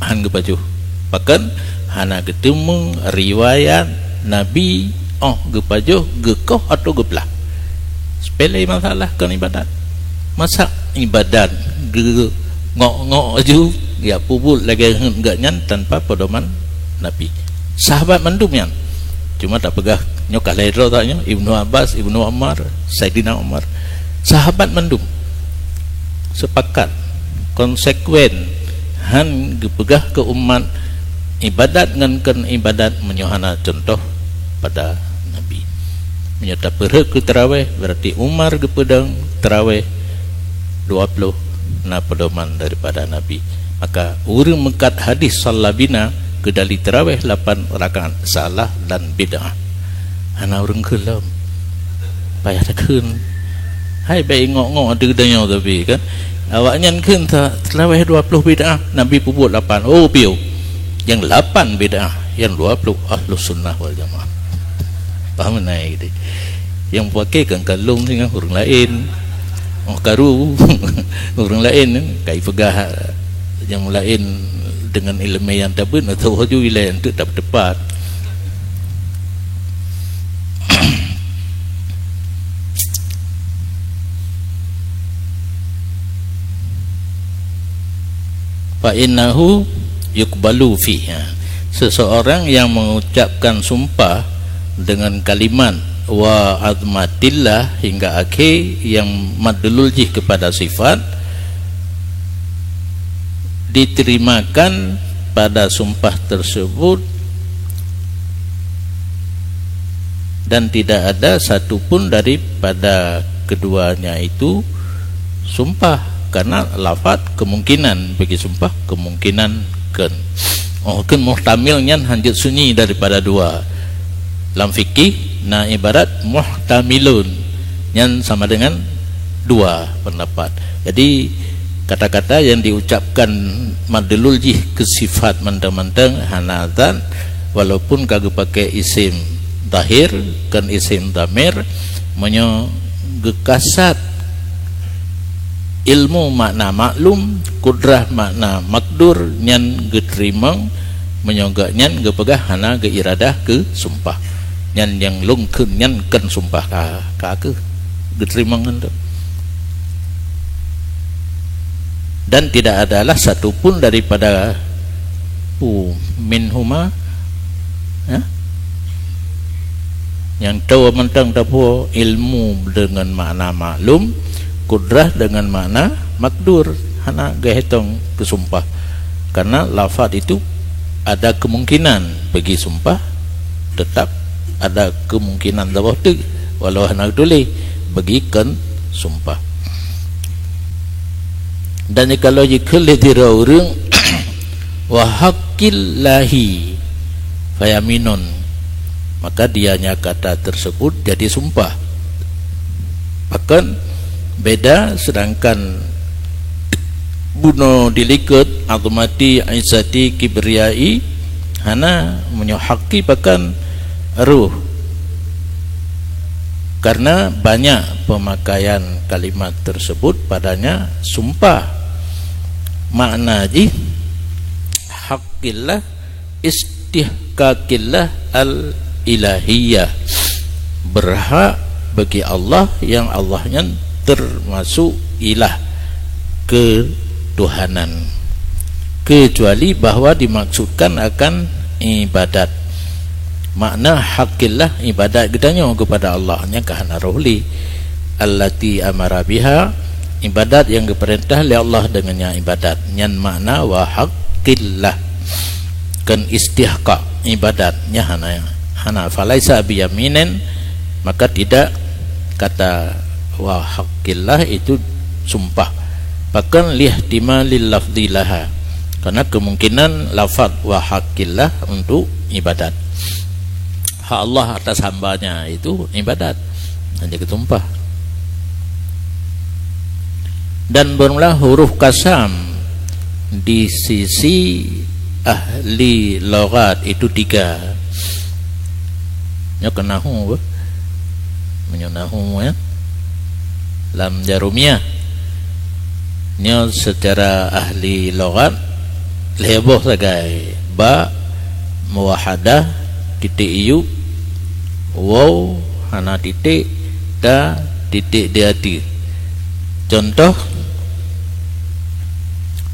han geupajoh. Pakon? Hana geuteumé riwayat Nabi óh geupajoh, geukoh atau geuplah. Sepele masalah kon ibadat. Masa ibadat geungok-ngok aju, geupeubuet lagée geuh nyan tanpa pedoman Nabi. Sahabat mandum nyan. Cuma tapeugah nyoe ka lhée droe tanyoe, Ibnu Abbas, Ibnu Umar, Saidina Umar. Sahabat mandum sepakat, konsekuen, han geupeugah keu umat ibadat ngon kon ibadat meunyoe hana contoh pada Nabi. Meunyoe tapeurhot keu tarawéh, berarti Umar geupeudong tarawéh dua ploh na pedoman daripada Nabi. Maka ureuëng meukat hadis sallabina keudali tarawéh lapan rakaat salah dan bid'ah. Hana ureuëng kheun lom. Payah takheun. Hai bék ingok-ngok ateueh geutanyoe tapi kan. Awaknyan kheun ta-, tarawéh dua ploh bid'ah, Nabi peubuet lapan. Oh, piôh. Nyang lapan bid'ah, nyang dua ploh Ahlus Sunnah wal Jamaah. Paham na gitu? Nyang pakai kan kalung dengan ureuëng laén. Oh, karu ureuëng laén kai peugah nyang laén dengan ileumé nyang tabeuet atau haju ilée untuk teupat. Fa innahu yuqbalu fiha. Seseorang yang mengucapkan sumpah dengan kalimat wa azmatillah hingga akhir yang madlul jih kepada sifat, diterimakan pada sumpah tersebut dan tidak ada satu pun daripada keduanya itu sumpah, karena lafaz kemungkinan bagi sumpah kemungkinan kheun. Oh, kheun muhtamil nyan hanjeuet sunyi daripada dua. Lam fikih na ibarat muhtamilun nyan sama dengan dua pendapat. Jadi Kata-kata nyang diucapkan madlul jih keu sifat mantong-mantong hana zat, walaupun ka geupaké isim zahir, kon isim dhamir, meunyoe geukasat ilmu makna maklum, kudrah makna makdur, nyan geuteurimong, meunyoe geuh nyan geupeugah hana geuiradah keu sumpah. Nyan nyang lôn kheun nyan kon sumpah ka, ka keuh geuteurimong ngon tu. Dan tidak adalah satu pun daripada pu-, minhuma, ya? Nyang tahu mantong tapu ilmu dengan makna maklum, kudrah dengan makna makdur, hana geuhitong keu sumpah. Karena lafaz itu ada kemungkinan bagi sumpah, tetap ada kemungkinan saboh teuk, walau hana tuléh, bagi kon sumpah. Dan jikalau jikheun lé sidroe ureuëng, "Wa haqqillahi fayaminun," maka dianya kata tersebut jadi sumpah. Pakon beda, sedangkan bunoe dilikot, azmati, izzati, kibriyai, hana, meunyoe haqqi pakon ruh. Karena banyak pemakaian kalimat tersebut padanya sumpah. Makna jih, haqqillah, istihqaqillah al-ilahiyah, berhak bagi Allah yang Allah nyan termasuk ilah, ketuhanan, kecuali bahwa dimaksudkan akan ibadat. Makna haqqillah, ibadat geutanyoe kepada Allah, nyan ka hana roh lé. Allati amara biha, ibadat yang geupeurintah lé Allah dengannya ibadat, nyan makna wa haqqillah. Kon istihqaq ibadat, nyan hana, hana. Falaisa biyaminin, maka tidak kata wa haqqillah itu sumpah. Pakon lihtimalil lafzi laha, karena kemungkinan lafaz wa haqqillah untuk ibadat. Hak Allah atas hambanya itu ibadat, hana geusumpah. Dan bermula huruf kasam di sisi ahli lughat itu tiga. Nyoe keu nahu beuh. Meunyoe nahu, ya. Lam Jarumiyah. Nyoe secara ahli lughat lhée boh sagai. Ba, muwahadah, titik yub, waw, hana titik, ta, titik di ateueh. Contoh,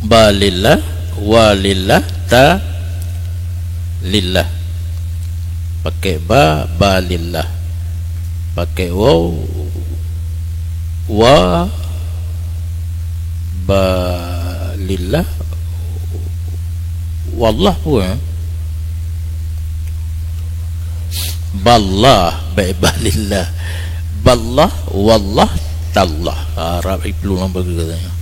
ba lillah, wa lillah, ta lillah. Pakai ba, ba lillah. Pakai waw, wa, ba lillah, wallah pun, eh? Ballah, baik, balillah. Ballah, wallah, tallah. Arab iplu lamba katanya.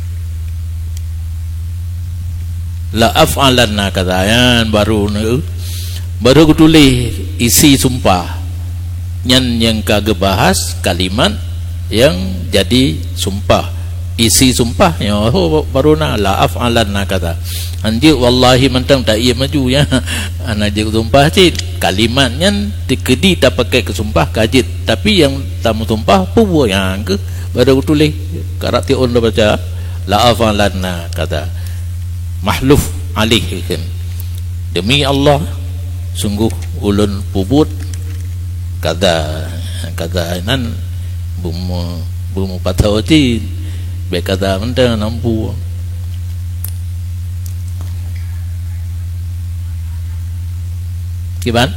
La af'alanna kaza, nyan baru ni, baru geutuléh isi sumpah. Nyan nyang ka geubahas kalimat nyang jadi sumpah. Isi sumpah nyoe, oh, baru na, "La af'alanna kaza." Hanjeuet wallahi mantong ta ié maju, ya. Hana jeuet sumpah cit. Kalimat nyan teukeudi tapakai keu sumpah ka jeuet, tapi nyang tameusumpah peue buet nyang keuh baru geutuléh. Karab tiôn tabaca, "La af'alanna kaza." Mahluf alaih kheun. Demi Allah, sungguh ulôn peubuet kaza. Kaza nan bumu-, bumupatau cit. Bék kaza mantong nampu. Kiban?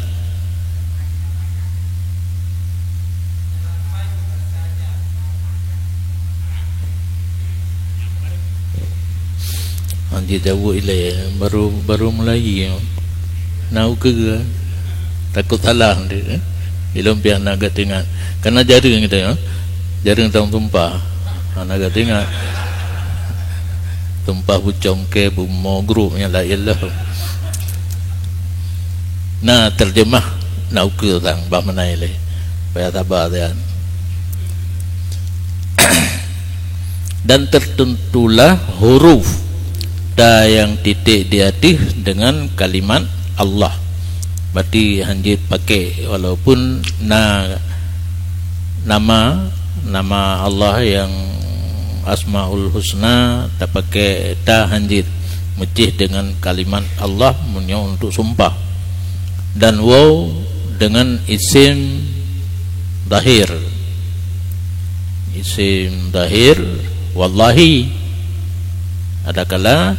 Ha, dia jaweueb ilée, baru, baru mulai. Na ukeue, takot salah nanti, eh. Ilôn pih hana geuingat. Karena jareueng kita, ya. Jareueng tameusumpah. Hana geuingat. Sumpah bucong ke, bumo grup nyang laén lah. Na terjemah, na ukeue sang, bah meunan ilée. Payah saba siat. Dan tertentulah huruf ta nyang titik di ateueh dengan kalimat Allah. Berarti hanjeuet pakai, walaupun na nama, nama Allah yang Asmaul Husna tapakai ta hanjeuet, meucih dengan kalimat Allah meunyoe untuk sumpah. Dan waw dengan isim zahir. Isim zahir, wallahi. Adakala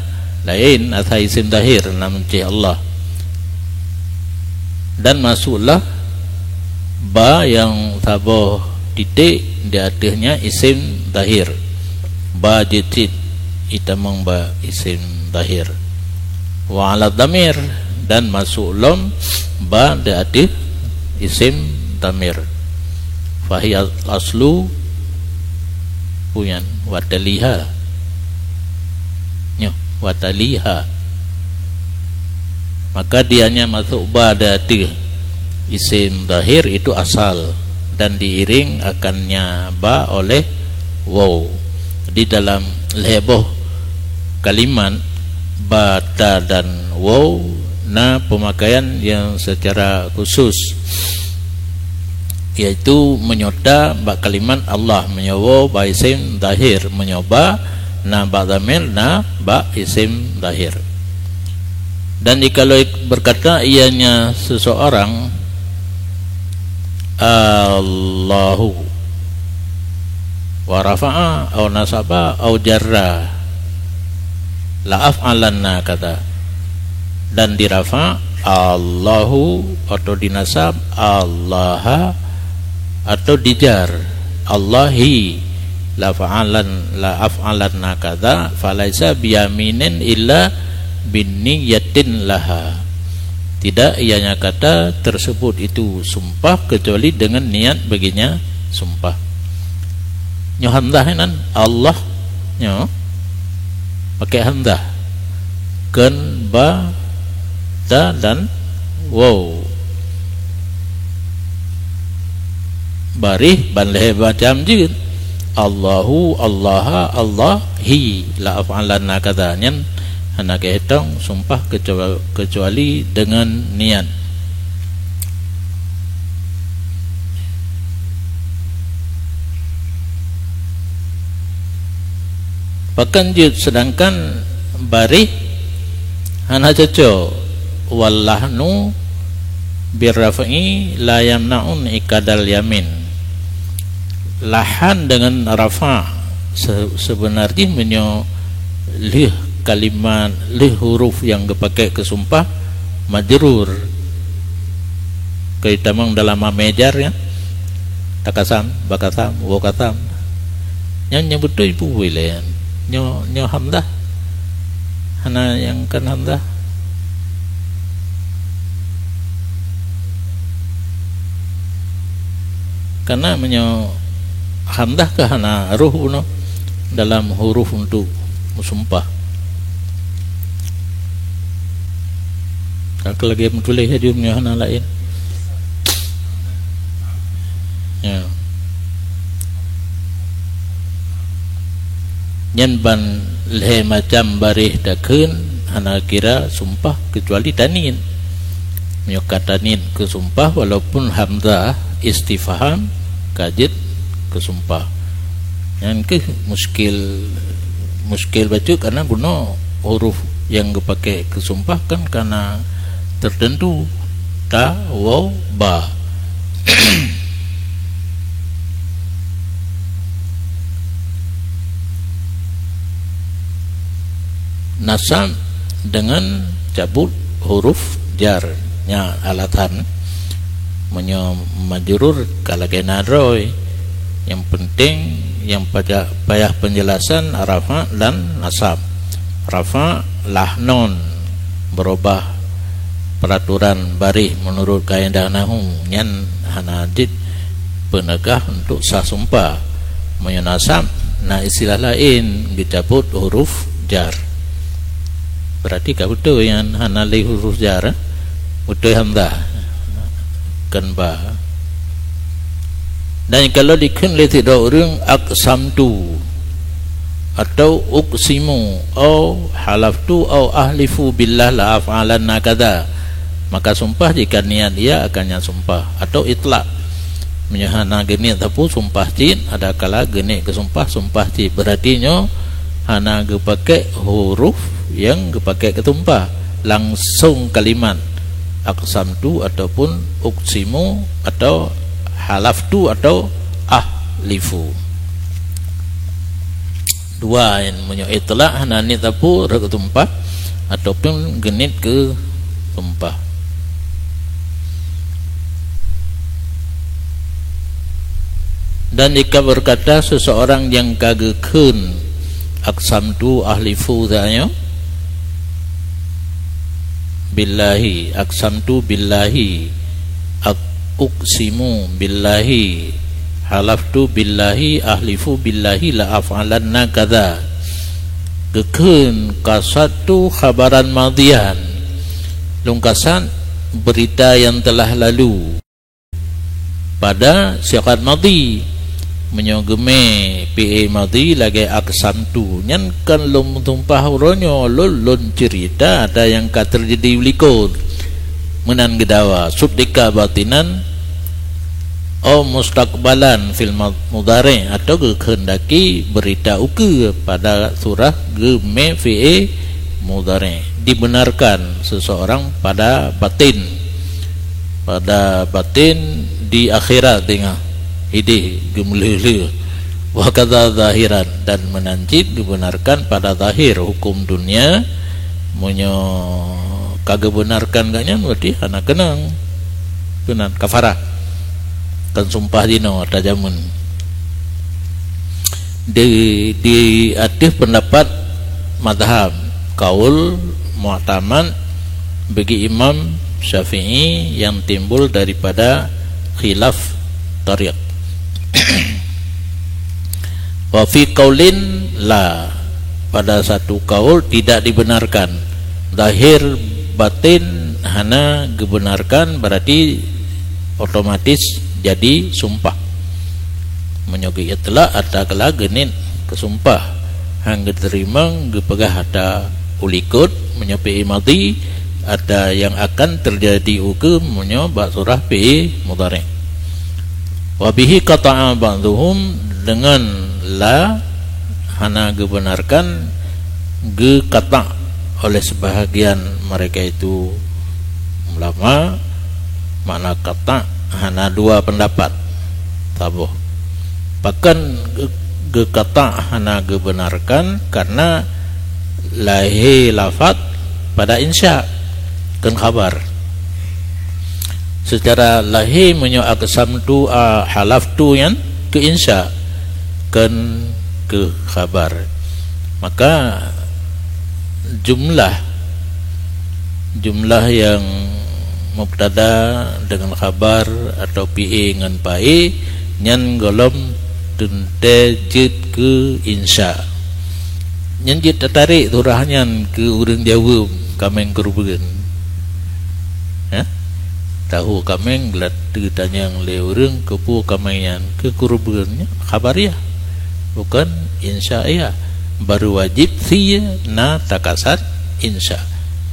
laén asai isim zahir, na meucih Allah. Dan masuklah ba nyang saboh titik di ateuehnya isim zahir. Ba jeuet cit itamong ba isim zahir. Wa ala dhamir, dan masuk lom ba di ateueh isim dhamir. Fahiya aslu, punyan, wataliha. Nyoh, wataliha. Maka dianya masuk ba di ateueh isim zahir itu asal dan diiring akannya ba oleh waw. Di dalam lhèe boh kalimat ba, ta, dan waw na peumakaian nyang seucara khusus, yaitu meunyoe ta bak kalimat Allah, meunyoe waw bak isim zahir, meunyoe ba na bak dhamir, na bak isim zahir. Dan jikalau berkata ianya seseorang, Allahu, wa rafa'a, au nasaba, au jarra, la af'alanna kadza. Dan dirafa, Allahu, atau dinasab, Allaha, atau dijar, Allahi, la fa'alan, la af'alanna kadza, falaisa biyaminin illa biniyatin laha. Tidak ianya kata tersebut itu sumpah kecuali dengan niat baginya sumpah. Nyoe hamzah nyan, Allah, nyoe pakai hamzah. Kheun ba, ta, dan waw. Baréh ban lhèe macam jeuet. Allahu, Allaha, Allahi, la af'alanna kadza. Nyan hana geuhitong sumpah kecua-, kecuali dengan niat. Pakon jeuet, sedangkan baréh hana cocok. Wal lahnu bir raf'i la yamna'un iqadal yamin. Lahan dengan rafa se-, sebenarnya meunyoe lheueh kalimat, lheueh huruf nyang geupakai keu sumpah majrur. Keu tamong dalam amejar, ya. Takasam, bakasam, wakasam. Nyan, nyan beutôi peue lé nyan. Nyoe, nyoe hamzah. Hana nyang kon hamzah. Karena meunyoe hamzah ka hana roh bunoe dalam huruf untuk meusumpah. Ka lagèe meutuléh laju meunyoe hana laén. Ya. Nyan ban lhèe macam baréh takheun hana kira sumpah kecuali taniet. Meunyoe ka taniet keu sumpah walaupun hamzah istifham ka jeuet keu sumpah. Nyan keuh muskil, muskil bacut karena bunoe huruf nyang geupakai keu sumpah kan kana tertentu, ta, waw, ba. Nasab dengan cabut huruf jar. Nyan alasan meunyoe majrur ka lagèe na droe. Nyang penting, nyang payah, payah penjelasan rafa dan nasab. Rafa lahnon, berubah peraturan baréh menurut kaedah nahwu, nyan hana jeuet peuneugah untuk sah sumpah. Meunyoe nasab, na istilah laén geucabut huruf jar. Berarti ka beutôi nyan hana lé huruf jar, eh? Beutôi hamzah. Kon ba. Dan kalau dikheun lé sidroe ureueng aqsamtu, atau uqsimu, au halaftu, au ahlifu billah la af'alanna kadza. Maka sumpah jika niat ia akan nyan sumpah, atau itlaq. Meunyoe hana geuniet sapeue sumpah cit, adakala geuniet keu sumpah, sumpah cit. Berarti nyoe hana geupakék huruf nyang geupakék keu sumpah, langsong kalimat aqsamtu ataupun uqsimu atau halaftu atau ahlifu. Dua nyan, meunyoe itlaq hana niet sapeue rhot keu sumpah ataupun geuniet keu sumpah. Dan jika berkata seseorang nyang ka geukheun aqsamtu, ahlifu, tanyoe, billahi, aqsamtu billahi, ak-, uqsimu billahi, halaftu billahi, ahlifu billahi la af'alanna kadza. Geukheun qasadtu khabaran madiyan, lôn qasad beurita nyang teulah lalu. Pada siqat madhi. Meunyoe geumé fi'il madhi lagée aqsamtu, nyan kon lôn meusumpah uroe nyoe, lôn, lôn ceurita ata nyang ka teujadi u likot. Meunan geudawa, suddiqa batinan, au mustaqbalan fil ma-, mudhari', atau geukeundaki beurita ukeue pada surah geumé fi'il mudhari'. Dibenarkan seseorang pada batin. Pada batin di akhirat teungoh ideh geumeulheueh-lheueh. Wa kadza zahiran, dan meunan cit geubenarkan pada zahir hukum dunia. Meunyoe ka geubenarkan geuh nyan, berarti hana keunong keunan kafarah. Kan sumpah jinoe ata jameun. Di, di ateueh pendapat mazhab, kaul mu'tamad bagi Imam Syafi'i yang timbul daripada khilaf tariq. Wa fi qaulin la, pada satu kaul tidak dibenarkan. Zahir batin hana geubenarkan, berarti otomatis jadi sumpah. Meunyoe geuitlak ata kala geuniet keu sumpah, han geuteurimong geupeugah ata u likot, meunyoe fi'il madhi, ata nyang akan teujadi ukeue, meunyoe bak surah fi'il mudhari'. Wa bihi qata'a ba'dhuhum, dengan la hana geubenarkan, geuqata' oleh sebahagian mereka itu ulama, makna qata' hana dua pendapat. Saboh. Pakon geu-, geuqata' hana geubenarkan? Karena lahé lafaz pada insya, kon khabar. Seucara lahé meunyoe aqsamtu, a, halaftu nyan keu insya, kon keu khabar. Maka jumlah, jumlah nyang mubtada deungon khabar atau fi'il ngon fa'il nyan gohlom teuntée jeuet keu insya. Nyan jeuet tatarek surah nyan keu ureuëng jaweueb kaméng keureubeuen. Ya? Tahu kaméng geulateu tanyong lé ureuëng keupeue kaméng nyan, keu keureubeuen nyan khabariah, bukon insya'iyah. Baru wajéb sie na takasad insya.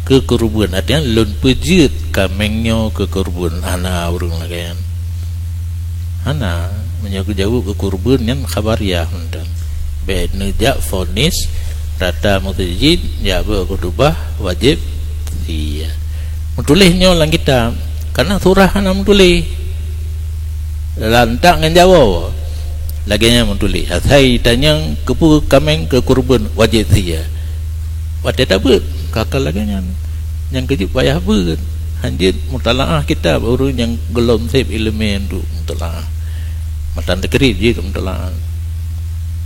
Keu keureubeuen, artinya lôn peujeuet kaméng nyoe keu keureubeuen, hana ureuëng lagée nyan. Hana, meunyoe geujaweueb keu keureubeuen nyan khabariah mantong. Bék neujak fonis rata meuseujid, jak beuet khutubah wajéb sie. Meutuléh nyoe lam kitab, karena surah hana meutuléh. Lantak ngon jawoe lagée nyan meutuléh. Asai tanyong keupeue kaméng keu keureubeuen wajéb sie. Watée tabeuet, ka-ka lagée nyan. Nyang keujeuet payah beuet. Hanjeuet mutalaah kitab ureuëng nyang gohlom sép iéleumé untuk mutalaah. Matan teukrib jeuet mutalaah.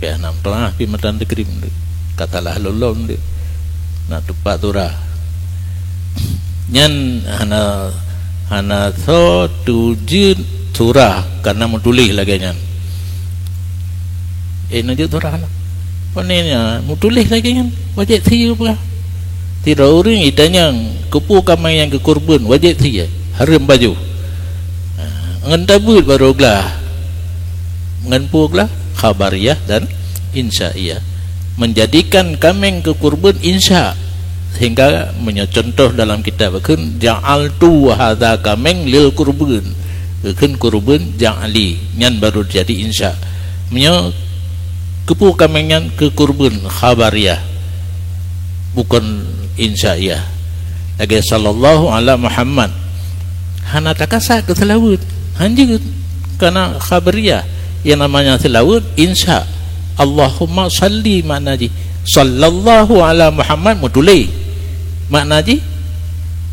Pih hana mutalaah pih matan teukrib deuek. Ka salah lom-lom deuek. Nak tupat surah. Nyan hana, hana soe tujeuet surah kana meutuléh lagée nyan. Eh, neujeuet surah lah. Pane nyan meutuléh lagée nyan, wajéb sie peugah. Sidroe ureuëng jitanyong, keupeue kaméng nyang keu keureubeuen, wajéb sie, hareuem baju. Ha, ngon tabeuet barô glah. Ngon peue glah? Khabariah dan insya'iyah. Menjadikan kaméng keu kurban insya. Sehingga meunyoe contoh dalam kitab kheun, "Ja'altu hadza kaméng lil kurban." Kheun kurban ja'li, nyan baru jadi insya. Meunyoe keupeue kaméng nyan keu kurban khabariyah, bukon insya'iyah. Lagée sallallahu ala Muhammad. Hana takasat keu seulaweuet, hanjeuet, karena khabariyah. Yang namanya seulaweuet insya. Allahumma salli makna jih. Sallallahu ala Muhammad meutuléh. Makna jih,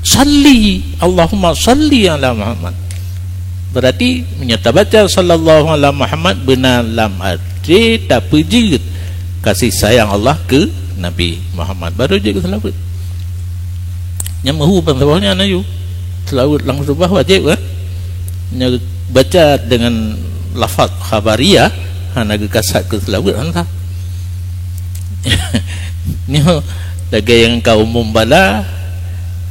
salli, Allahumma salli ala Muhammad. Berarti meunyoe tabaca sallallahu ala Muhammad beuna lam até tapeujeuet kasih sayang Allah keu Nabi Muhammad, baru jeuet keu seulaweuet. Nyan meuhu ban saboh nyan ayue. Seulaweuet lam khutbah wajéb kan? Nyoe baca dengan lafaz khabariyah, hana geukasat keu seulaweuet, hana sah. Nyoe lagée nyang ka umum bala,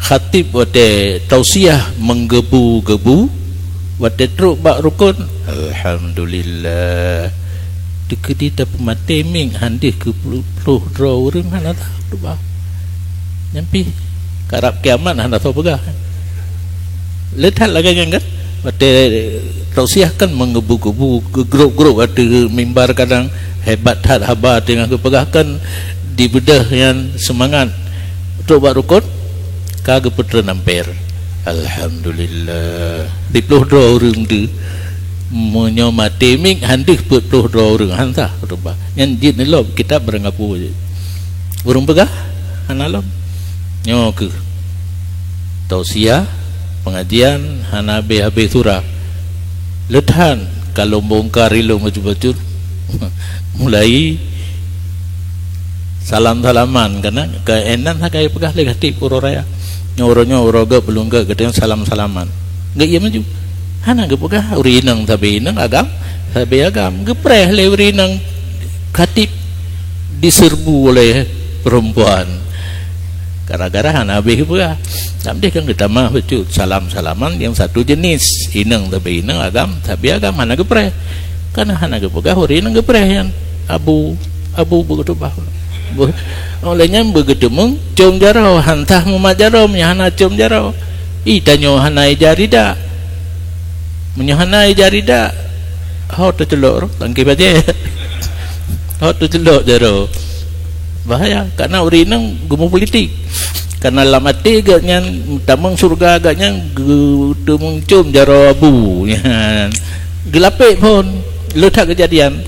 khatib watée tausiah menggebu-gebu, watée trok bak rukon, "Alhamdulillah." Teukeudi tapeumaté mieng, han deuh keu ploh, ploh droe ureuëng, hana sah khutbah. Nyan pih, karab kiamat hana soe peugah. Le that lagée nyan kan? Watée tausiah kan menggebu-gebu, geugrop-grop ateueh mimbar, kadang hebat that haba teungoh geupeugah kan, dibeudôh nyan seumangat. Trok bak rukon, ka geupeutreun amper. Alhamdulillah. Siploh droe ureuëng tu. Meunyoe maté mieng, han deuh peuet ploh droe ureuëng, han sah khutbah. Nyan jeuet neulom kitab barangkapeue jeuet. Ureuëng peugah, hana lom. Nyoe keuh. Tausiah, pengajian, hana habéh-habéh sura. Le that, ka lôn bongkar ilôn bacut-bacut. Mulai salam-salaman, karena keunan hana geupeugah lé khatib uroe raya. Nyoe uroe nyoe, uroe geuh, buleuen geuh, geutanyoe salam-salaman. Geuh ié maju. Hana geupeugah, ureuëng inong sabe inong, agam sabe agam. Geupreh lé ureuëng inong khatib diserbu oleh perempuan. Gara-gara hana habéh geupeugah. Lam deh kan geutamah bacut salam-salaman nyang satu jenis. Inong sabe inong, agam sabe agam, hana geupreh. Karena hana geupeugah, ureuëng inong geupreh nyan. Abu, abu beugeutubah. Beu-, oleh nyan beugeuteumeung com jaroe, han sah mumat jaroe meunyoe hana com jaroe. Ih, tanyoe hana ija ridak. Meunyoe hana ija ridak, ho teuceulok roh, langkée bajée. Ho teuceulok jaroe. Bahaya, karena ureuëng inong geumeupolitik. Karena lam até geuh nyan, tamong syeuruga geuh nyan, geuteumeung com jaroe abu nyan. Geulapek phon, le that keujadian.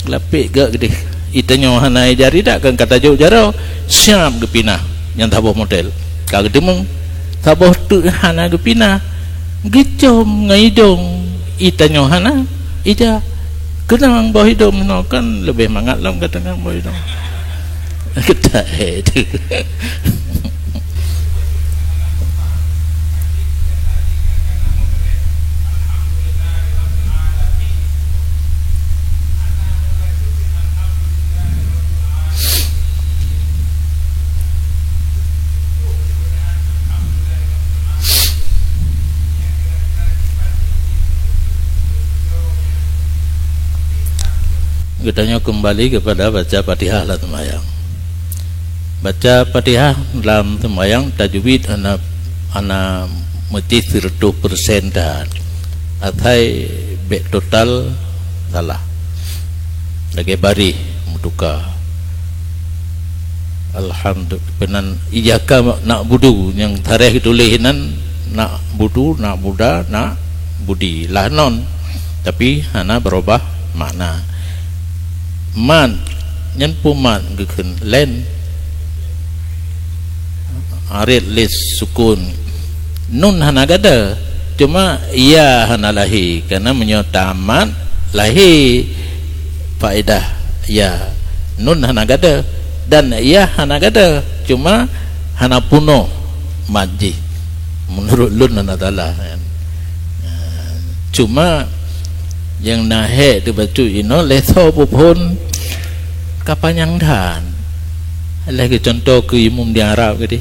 Geulapek geuh geudeh. Ih, tanyoe hana ija ridak, kan ka tajok jaroe, siab geupinah. Nyang saboh model. Ka geuteumeung, saboh teuk hana geupinah. Geucom ngon idong, ih, tanyoe hana ija. Keunong boh idong meunoe kan leubeh mangat lom geutanyoe boh idong. Geutanyoe tu. Geutanyoe keumbali keupada baca Fatihah lam seumayang. Baca Fatihah lam seumayang tajwid hana, hana meusti sireutoh persen that. Asai bék total salah. Lagée baréh meutuka. Alhamdu-, peunan iyyaka na'budu nyang tareh tuléh nan na'budu, na'buda, na'budi. Lah non. Tapi hana beurubah makna. Mad, nyan peue mad geukheun? Len. Arit lé sukun. Nun hana gada, cuma ya hana lahé. Karena meunyoe tamat lahé faedah ya. Nun hana gada dan ya hana gada, cuma hana peunoh mad jih. Meunurot lôn hana salah, kan. Cuma nyang na hék teubacut inoe lé soe peuphon ka panyang that. Lagée contoh keu imum di Arab tadi.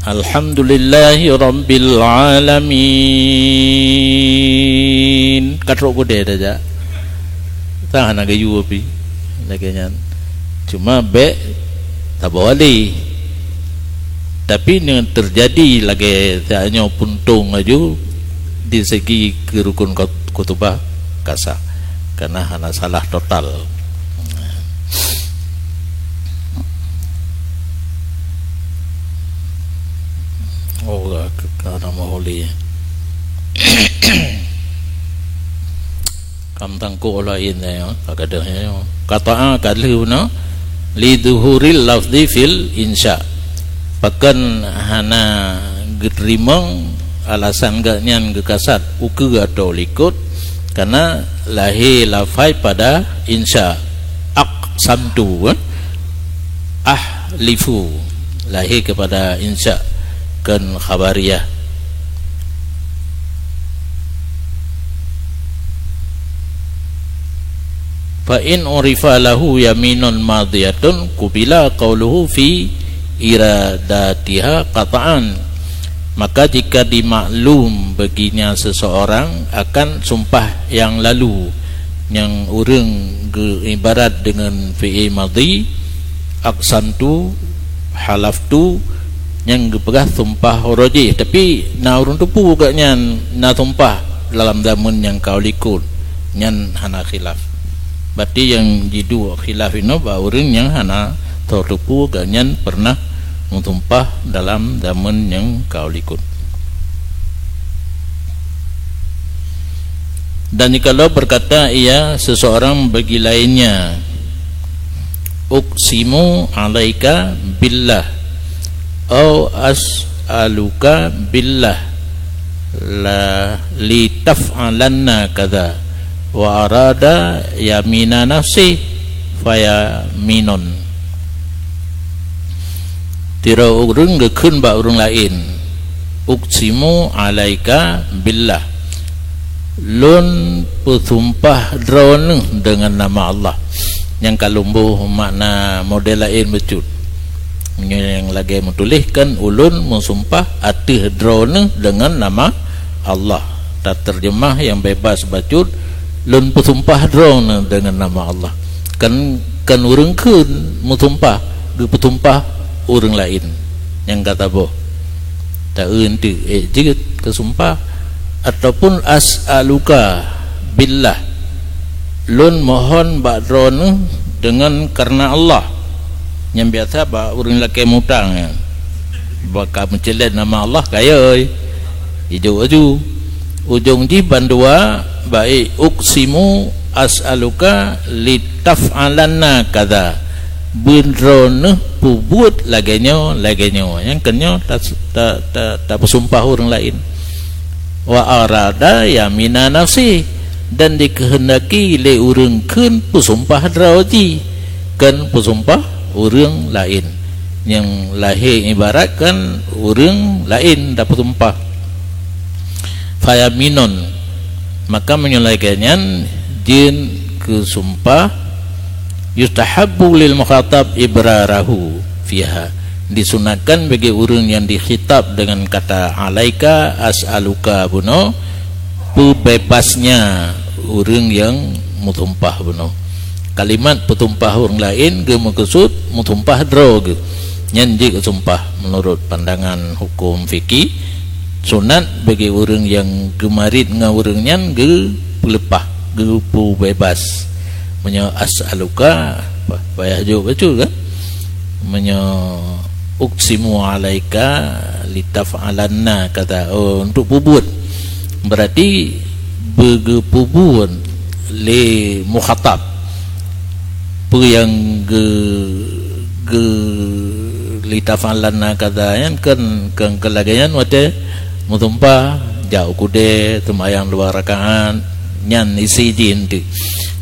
Alhamdulillahi rabbil alamin. Ka trok keudée tajak. Tan hana geuyue pih. Lagée nyan. Cuma bék tabawa lé. Tapi nyang teujadi lagée tanyoe puntông laju di segi keu rukun khut-, khutbah ka sah, karena hana salah total. Oh, ka, ka, ka na mahuli. Kam tangkok laén nyoe, ka gadôh nyoe. Qata'a ka lheueh na, li zuhuril lafzi fil insya. Pakon hana geuteurimong alasan geuh nyan geukasat ukeue atau likot, karena lahé lafai pada insya. Aqsamtu, eh? Ahlifu, lahé keupada insya kon khabariyah. Fa in urifa lahu yaminun madiyatun qubila qauluhu fi iradatiha qata'an. Maka jika dimaklum baginya seseorang akan sumpah yang lalu, nyang ureuëng geuibarat deungon fi'il madhi, aqsamtu, halaftu, nyang geupeugah sumpah rojih, tapi na ureuëng teupeue geuh nyan na sumpah dalam zaman nyang ka likot, nyan hana khilaf. Berarti nyang jiduek khilaf inoe bak ureuëng nyang hana teupeue geuh nyan pernah meusumpah dalam zaman nyang ka likot. Dan jikalau berkata ia seseorang bagi lainnya, "Uqsimu alaika billah," au "As'aluka billah la litaf'alanna kadza," wa arada yamina nafsi, fayaminun. Sidroe ureuëng geukheun bak ureuëng laén, "Uqsimu alaika billah," lôn peusumpah droeneuh deungon nama Allah. Nyang ka lôn boh makna model laén bacut. Meunyoe nyang lagée meutuléh kan, "Ulôn meusumpah ateueh droeneuh deungon nama Allah." Tateurjeumah nyang bebas bacut, "Lôn peusumpah droeneuh deungon nama Allah." Kan, kan ureuëng kheun meusumpah, geupeusumpah ureuëng laén nyang ka taboh. Ta-eu eunteuk, ék jeuet keu sumpah, ataupun "As'aluka billah," lôn mohon bak droeneuh deungon kareuna Allah. Nyang biasa bak ureuëng lakée mutang nyan, bak ka meuceulet nama Allah, kayée ijok laju. Ujong jih bandua, baik, "Uqsimu as'aluka litaf'alanna kadza," beudroeneuh peubuet lagée nyoe, lagée nyoe. Nyang keunyoe ta-, ta-, ta-, tapeusumpah ureuëng laén. "Wa arada yamina nafsi," dan dikeuheundaki lé ureuëng kheun peusumpah droe jih, kon peusumpah ureuëng laén. Nyang lahé ibarat kan ureuëng laén tapeusumpah. Fayaminun, maka meunyoe lagée nyan jeuet keu sumpah, yustahabbu lil mukhatab ibrarahu fiha, disunatkan bagi ureuëng nyang dikhitab deungon kata alaika, as'aluka bunoe, peubebasnya ureuëng nyang meusumpah bunoe. Kalimat peusumpah ureuëng laén geumeukeusut meusumpah droe geuh. Nyan jeuet keu sumpah meunurot pandangan huköm fikih. Sunat bagi ureuëng nyang geumarit ngon ureuëng nyan geupeuleupah, geupeubebas. Meunyoe as'aluka, pa-, payah jok bacut kan? Meunyoe uqsimu alaika litaf'alanna kata, oh, untuk peubuet. Berarti beugeupeubuet lé mukhatab. Peue nyang geu-, geu-, litaf'alanna kata nyan kan, kan, kan lagée nyan watée meusumpah, jak u keudée, seumayang dua rakaat, nyan isi jih eunteuk.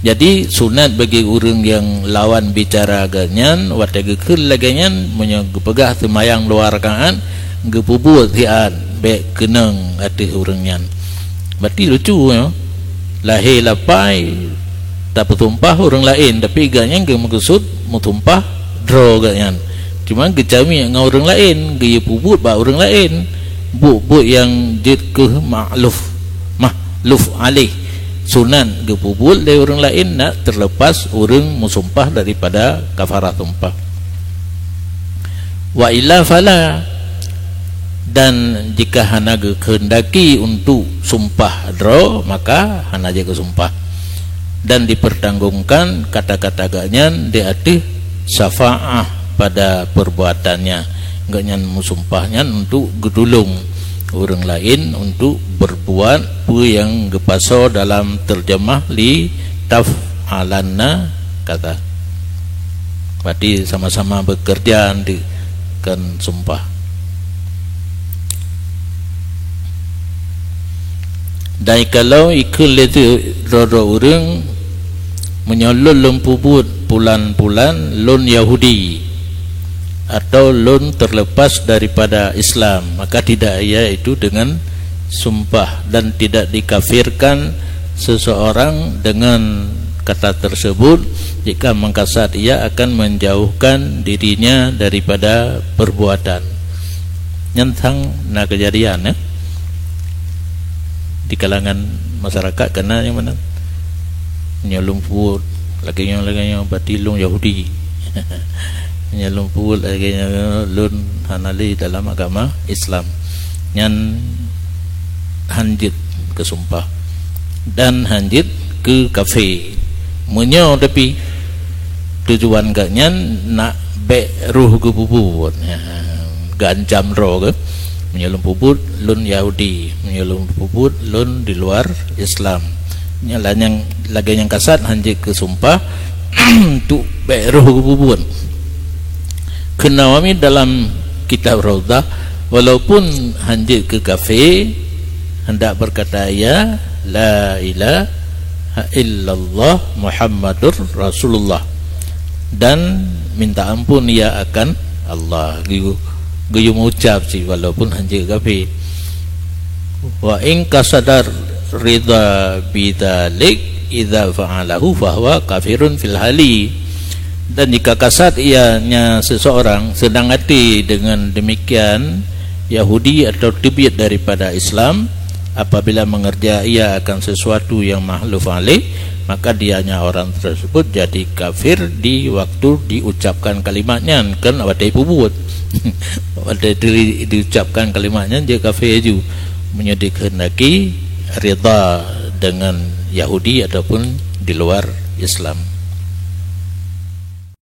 Jadi, sunat bagi ureuëng nyang lawan bicara geuh nyan, watée geukheun lagée nyan, meunyoe geupeugah seumayang dua rakaat, geupeubuet siat, bék keunong ateueh ureuëng nyan. Berarti lucu nyoe, lahé lapai tapeusumpah ureuëng laén, tapi geuh nyan geumeukeusut meusumpah droe geuh nyan. Cuma geucamiek ngon ureuëng laén, geuyue peubuet bak ureuëng laén, buet-buet nyang jeuet keu makluf, makluf alaih. sunat geupeubuet lé ureuëng laén, nak teulepas ureuëng meusumpah daripada kafarah sumpah. Wa illa fala, dan jika hana geukheundaki untuk sumpah droe, maka hana jeuet geusumpah. Dan dipertanggungkan kata-kata geuh nyan di ateueh syafaah pada perbuatannya. Geuh nyan meusumpah nyan untuk geutulông ureuëng laén untuk berbuat peue nyang geupasoe dalam terjemah li taf'alanna kata. Berarti sama-sama bekerja nanti kan sumpah. Dan kalau ikut lé droe-droe ureuëng, meunyoe lôn lôn peubuet pulan-pulan lôn Yahudi, atau lôn terlepas daripada Islam, maka tidak ia itu dengan sumpah, dan tidak dikafirkan seseorang dengan kata tersebut jika mangkasat ia akan menjauhkan dirinya daripada perbuatan. Nyan sang na kejadian, eh? Di kalangan masyarakat kena nyang mana? Nyoe lôn peubuet lagée nyoe, lagée nyoe, berarti lôn Yahudi. Nyoe lôn peubuet lagée nyoe, lôn hana lé dalam agama Islam. Nyan hanjeuet keusumpah dan hanjeuet keu kafé. Meunyoe tapi tujuan geuh nyan nak bék roh geupeubuet, geuancam droe geuh. Meunyoe lôn peubuet lôn Yahudi, meunyoe lôn peubuet lôn di luar Islam. Nyan lah nyang lagée nyang kasat hanjeuet keusumpah untuk bék roh geupeubuet. Kheun Nawawi dalam kitab Raudhah, walaupun hanjeuet keu kafé, hendak berkata ia, "La ilaha illallah Muhammadur Rasulullah," dan minta ampun ia akan Allah. Geuyue, geuyue mengucap sih, walaupun hanjeuet kafé. Wa in qasadar ridha bidzalik idza fa'alahu fahuwa kafirun fil hali. Dan jika kasat ianya seseorang sedang hati dengan demikian Yahudi atau teubiet daripada Islam, apabila mengerja ia akan sesuatu yang makhluf alaih, maka dianya orang tersebut jadi kafir di waktu diucapkan kalimat nyan, kan watée peubuet. Watée di, diucapkan kalimat nyan, dia kafir ju. Meunyoe dikehendaki ridha dengan Yahudi ataupun di luar Islam.